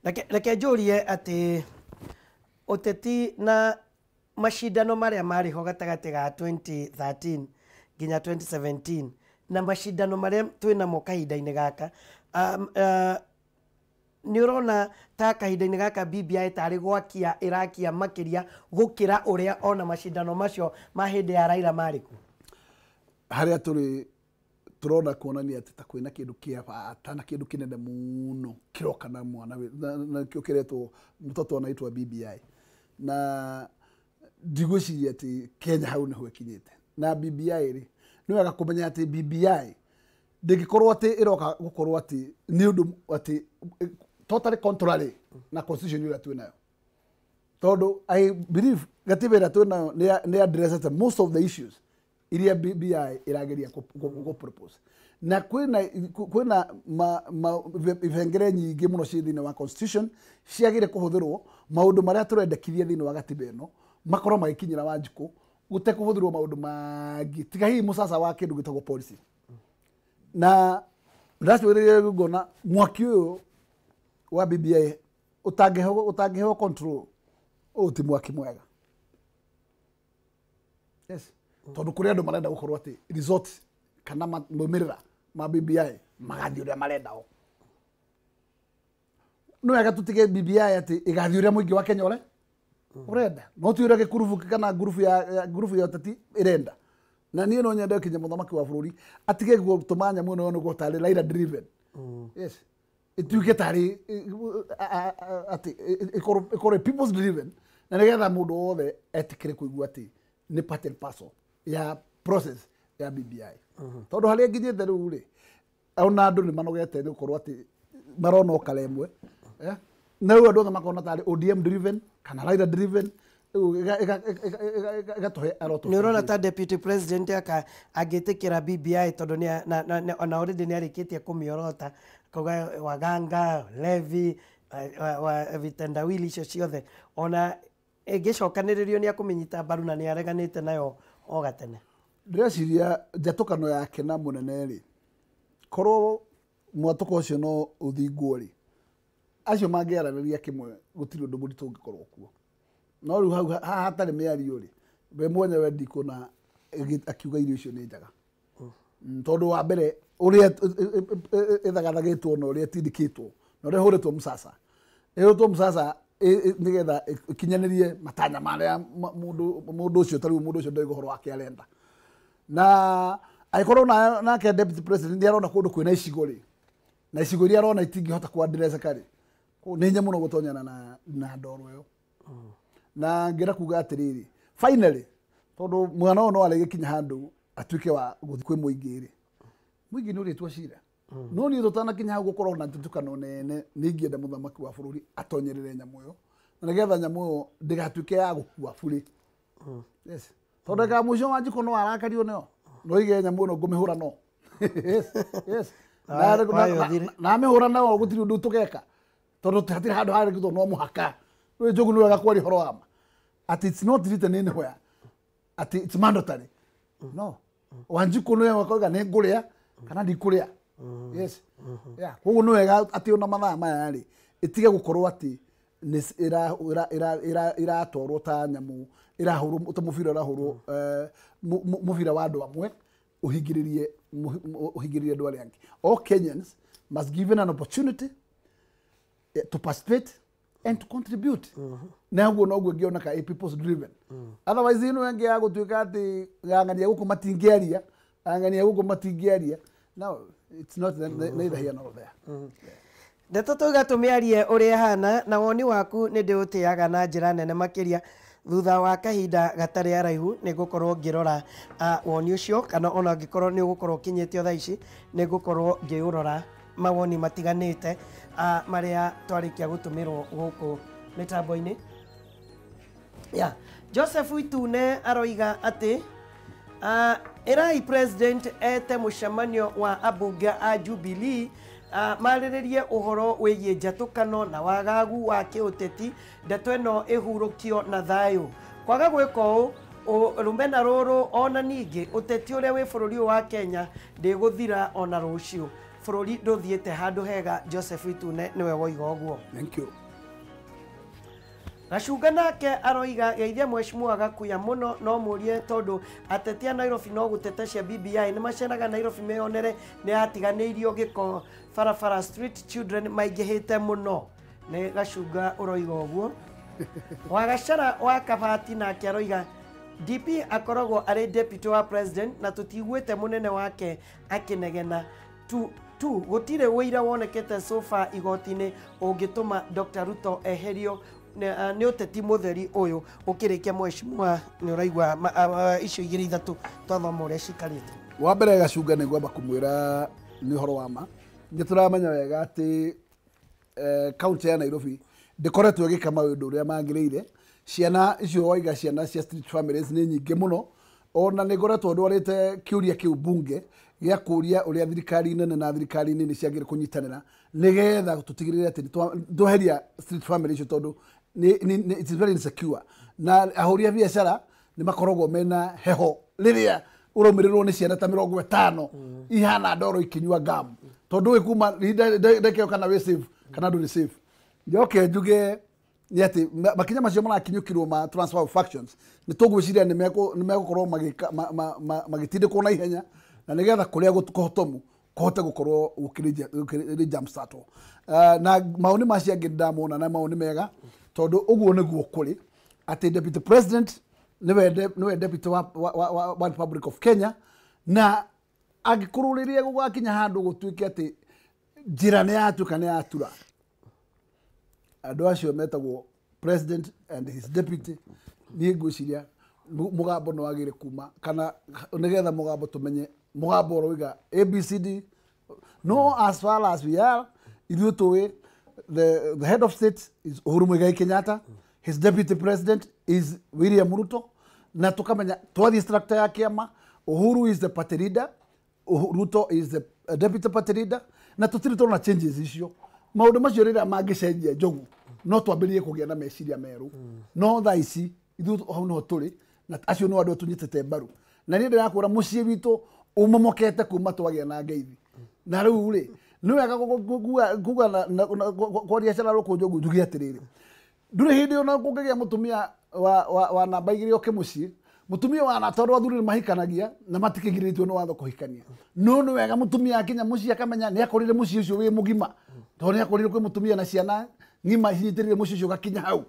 Reke njũrie atĩ ũteti na macindano marĩa marĩ ho gatagatĩ ga 2013 nginya 2017 na macindano marĩa twĩnamo kahinda-inĩ gaka, nĩ ũrona ta kahinda-inĩ gaka BBI tarĩ gwakia ĩrakia makĩria gũkĩra ũrĩa ona macindano macio ma hĩndĩ ya Raila marĩ kuo? Harĩa tũrĩ tũrona kuonania atĩ ta kwĩna kĩndũ kĩa bata na kĩndũ kĩnene mũno kĩroka na mwana na kĩo kĩretwo mũtoto anaitwa BBI, na ndigwĩciria atĩ Kenya hau nĩho ĩkinyĩte. Na BBI rĩ, nĩ wega kũmenya atĩ BBI ndĩngĩkorwo atĩ ĩroka gũkorwo atĩ nĩ ũndũ atĩ totally contrary na constitution ĩrĩa twĩnayo, tondũ I believe gatiba ĩrĩa twĩnayo nĩ addressete most of the issues iria BBI ĩrageria kũ propose, na kwĩna ibengere nyingĩ mũno ciĩ thĩinĩ wa constitution ciagĩrĩire kũhũthĩrwo maũndũ marĩa tũrendekithia thĩinĩ wa gatiba ĩno makorwo magĩkinyĩra Wanjikũ gũtekũhũthĩrwo maũndũ mangĩ tiga hihi mũcaca wa kĩndũ gĩtagwo policy. Na ndacũrĩrie ngona mwaki ũyũ wa BBI ũtangĩheo control, ũyũ ti mwaki mwega. Yes, tondũ kũrĩ andũ marenda gũkorwo atĩ result kana maumĩrĩra ma BBI magathiĩ ũrĩa marenda o. Nĩ wega tũtige BBI atĩ ĩgathiĩ ũrĩa mũingĩ wa Kenya ũrenda, no ti ũrĩa gĩkurubu kana ngurubu ya ũteti ĩrenda. Na niĩ no nyende kinya mũthamaki wa bũrũri atige gũtũma nyamũ ĩno yonwo tarĩ Raila driven. Yes, ĩtuĩke tarĩ atĩ ĩkorwo people's driven, na nĩgetha mũndũ wothe etĩkĩre kũigua atĩ nĩ part and parcel ya process ya BBI. Tondũ harĩa nginyĩte rĩu rĩ, ona andũ nĩ manogete nĩ gũkorwo atĩ marona o kara ĩmwe, na rĩu andũ othe makona tarĩ ODM driven kana Raila driven, ĩgatũhe a lot of Nĩ ũrona confusion. Ta deputy president aka angĩtĩkĩra BBI, tondũ ona already nĩ arĩkĩtie kũmĩorota akauga waganga Levi wa vitendawili icio ciothe ona ĩngĩcokanĩrĩrio nĩ akũmĩnyita mbaru na nĩ areganĩte nayo o gatene. Ndĩreciria njatũkano yake na mũnene rĩ, korwo mwatũko ũcio no ũthingwo rĩ, acio mangĩaranĩria kĩmwe gũtirĩ ũndũ mũritũ ũngĩkorwo kuo. No rĩu hau haha hatarĩ mĩario rĩ, we mwenyewe ndikuona akiuga irio icio nĩ njega. Tondũ wa mbere ũrĩa ĩthagathagĩtwo na ũrĩa ĩtindĩkĩtwo na ũrĩa ĩhũrĩtwo mũcaca, ĩhũrĩtwo mũcaca nĩgetha ĩkinyanĩrie matanya marĩa mũndũ ũcio, ta rĩu mũndũ ũcio ndoiga ũhoro wake arenda. Na angĩkorwo nake deputy president nĩ arona kũndũ kwĩna icigo rĩ, na icigo iria arona itingĩhota kũ-address-eka rĩ, nĩ hinya mũno gũtonyana na ndoro ĩyo. Na ngĩenda kuga atĩrĩrĩ, finally tondũ mwana ũyũ no arĩgĩkinya handũ atuĩke wa gũthiĩ kwĩ mũingĩ rĩ, mũingĩ nĩ ũrĩtua cira. No niĩ tũtanakinya hau gũkorwo na ndutukano nene, nĩ ingĩenda mũthamaki wa bũrũri atonyerere nyamũ ĩyo, na nĩgetha nyamũ ĩyo ndĩgatuĩke ya gũkua burĩ. Yes, tondũ ndagĩka ya mũico Wanjikũ no arakario nĩyo, no ige nyamũ ĩno ngũmĩhũra no. Yes. Wayo ũthire. Na amĩhũra nao gũtirĩ ũndũ tũgeka, tondũ hatirĩ handũ harĩkĩtwo no mũhaka. Rĩu Njogu nĩ wega kwaria ũhoro wa ma atĩ it's not written anywhere atĩ it's mandatory. No Wanjikũ nĩwe wakoiga nĩ ngũrĩa kana ndikũrĩa. Yes, yeah, koguo nĩ wega atĩ ona mathaa maya rĩ, ĩtige gũkorwo atĩ nĩ ĩratwarwo ta nyamũ ĩrahũrwo ta mũbira ũrahũrwo, mũbira wa andũ amwe ũhingĩrĩrie andũ arĩa angĩ. All Kenyans must given an opportunity to participate and to contribute, na ũguo noguo ĩngĩoneka ĩ people's driven. Otherwise ĩno ĩngĩ ya gũtuĩka atĩ ang'ania gũkũ matingĩaria, ang'ania gũkũ matingĩaria, no, it's not neither here nor there. Ndeto tauga tũmĩarie ũrĩa ĩhana, na woni waku nĩ ndĩũtĩaga na njĩra nene makĩria. Thutha wa kahinda gatarĩ araihu nĩ ngũkorwo ngĩrora woni ũcio, kana ona angĩkorwo nĩ ũgũkorwo ũkinyĩte o thaa ici nĩ ngũkorwo ngĩũrora mawoni matiganĩte marĩa twarĩkia gũtũmĩrwo gũkũ mĩtambo-inĩ ya Joseph Itune. Aroiga atĩ ĩrai president ete mũcemanio wa ambunge a Jubilee, marĩrĩrie ũhoro wĩgiĩ njatũkano na wagagu wa kĩũteti, ndeto ĩno ĩhurũkio na thayũ. Kwaga gwĩka ũũ Rũmena rũrũ ona ningĩ ũteti ũrĩa wĩ bũrũri ũyũ wa Kenya ndĩgũthira ona rũciũ. Bũrũri ndũthiĩte handũ hega. Joseph Itune nĩwe woiga ũguo. Thank you. Gacunga nake aroiga geithia mheshimiwa Gakuya mũno, no mũrie tondũ ateti a Nairobi no gũteta cia BBI nĩ macenaga Nairobi meyonere nĩ yatiganĩirio gĩko barabara, street children maingĩhĩte mũno. Nĩ Gacunga ũroiga ũguo. Wagacara wa Kabati nake aroiga DP akoragwo arĩ deputy wa president na tũtiguĩte mũnene wake akĩnegena tu gũtirĩ ũira wonekete so far igoti-inĩ ũngĩtũma Dr. Ruto eherio nĩ ũteti mũtheri ũyũ. Ũkĩrĩkia mheshimiwa nĩ ũraigua icio igĩrĩ ithatũ twathoma ũrĩa cikarĩte. Wa mbere Gacunga nĩ ngwamba kũmwĩra nĩ ũhoro wa ma. Nĩ tũramenya wega atĩ kaunti ya Nairobi ndĩkoretwo ĩgĩka maũndũ ũrĩa magĩrĩire. Ciana icio waiga ciana cia street families nĩ nyingĩ mũno, ona nĩ ngoretwo ndwarĩte kĩũria kĩu bunge gĩa kũria ũrĩa thirikari nene na thirikari nini ciagĩrĩire kũnyitanĩra nĩgetha tũtigĩrĩre atĩ nĩ tweheria street family icio tondũ it is very insecure. Na ahũri a biacara nĩ makoragwo mena heho rĩrĩa ũraumĩrĩrwo nĩ ciana ta 50 ihana ndoro ikinyua ngamu, tondũ wĩ kuma ndekeo kana wĩ safe kana ndũrĩ safe. Njoke njuge nĩ atĩ makinya macio marakinyũkirwo ma transfer of functions nĩ tũgwĩciria nĩ megũkorwo magĩtindĩkwo na ihenya na nĩgetha kũrĩa kũhotomu kũhote gũkorwo gũkĩrĩ jump start. Na maũni macio angĩ ndamona na maũni mega tondũ ũguo nĩguo kũrĩ atĩ deputy president nĩwe deputy wa Republic of Kenya, na angĩkorwo rĩrĩa gũgakinya handũ gũtuĩke atĩ njĩra nĩ yatuĩka nĩ yatura, andũ acio metagwo president and his deputy, niĩ ngwĩciria mũgambo nĩ wagĩrĩire kuma kana nĩgetha mũgambo tũmenye mũgambo ũroiga ABCD. No, as far as we are, ithuĩ tũĩ the head of state is Uhuru Muigai Kenyatta, his deputy president is William Ruto, na tukamenya twathiĩ structure ya kĩama, Uhuru is the party leader, Ruto is the deputy party leader, na tũtirĩ tũrona changes icio. Maũndũ macio rĩrĩa mangĩcenjia Njogu no twambĩrĩrie kũgĩa na meciria merũ. No thaa ici ithuĩ hau noho tũrĩ na acio no andũ tũnyitĩte mbaru, na niĩ ndĩrakwĩra mũciĩ witũ ũmomokete kuma twagĩa na ngeithi. Na rĩu rĩ nĩ wega kuga kwaria cara rũkũ Njogu njuge atĩrĩrĩ, ndũrĩ hĩndĩ ona kũngĩgĩa mũtumia wa namba igĩrĩ oke mũciĩ, mũtumia wa na tondũ athuri nĩ mahikanagia na matikĩgirĩtio nĩ watho kũhikania, no nĩ wega mũtumia akinya mũciĩ akamenya nĩ akorire mũciĩ ũcio wĩ mũgima, tondũ nĩ akorire kwĩ mũtumia na ciana ng'ima cinyitĩrĩire mũciĩ ũcio ũgakinya hau,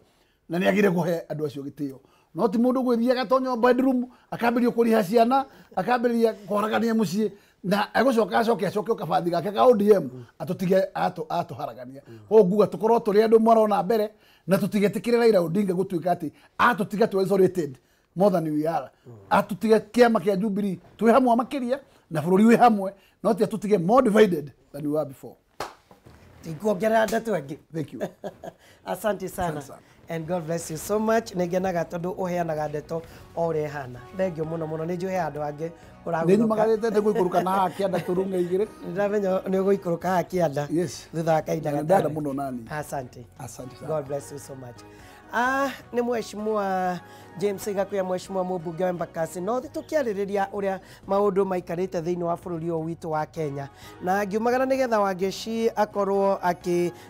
na nĩ agĩrĩire kũhe andũ acio gĩtĩo. No ti mũndũ gwĩthiĩ agatonya bedroom akambĩrĩria kũriha ciana akambĩrĩria kũharagania mũciĩ na egũcoka acoke acoke kabathi gake ka ODM atũtige atũharagania. Koguo nguga tũkorwo tũrĩ andũ marona mbere na tũtigetĩkĩre Raila Odinga gũtuĩka atĩ atũtiga tũ isolated more than we are. Atũtige kĩama kĩa Jubilee twĩ hamwe makĩria na bũrũri wĩ hamwe, no ti atũtige more divided than we were before. Tikuongerera ndeto ĩngĩ. Thank you. Asante sana. And God bless you so much. Nĩngenaga tondũ ũheanaga ndeto o ũrĩa ĩhana. Thengio mũno mũno, nĩ njũĩ he andũ angĩ ũragũthũka. Nĩ nyumagarĩte nĩ gũikũrũka na haha kĩanda tũrung'e igĩrĩ. Nĩndamenya nĩ ũgũikũrũka haha kĩanda. Yes. Thutha wa kahinda gatarĩ. Ndenda mũno nani. Asante. Asante sana. God bless you so much. Nĩ mheshimiwa James Gakuya, mheshimiwa mũmbunge wa Embakasi North, tũkĩarĩrĩria ũrĩa maũndũ maikarĩte thĩinĩ wa bũrũri ũyũ witũ wa Kenya. Na ngiumagara nĩgetha Wangeci akorwo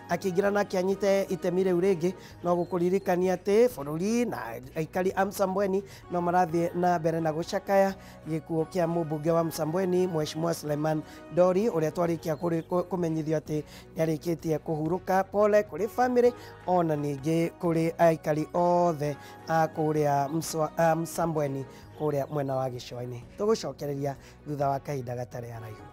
akĩingĩra na akĩanyite itemi rĩu rĩngĩ, no gũkũririkania atĩ bũrũri na aikari a Msambweni no marathiĩ na mbere na gũcakaya gĩkuũ kĩa mũmbunge wa Msambweni mheshimiwa Suleiman Dori, ũrĩa twarĩkia kũmenyithio atĩ nĩarĩkĩtie kũhurũka. Pole kũrĩ family ona ningĩ kũrĩ aikari othe a kũrĩa Msambweni kũrĩa mwena wa gĩcũa-inĩ. Tũgũcokereria thutha wa kahinda gatarĩ haraihu.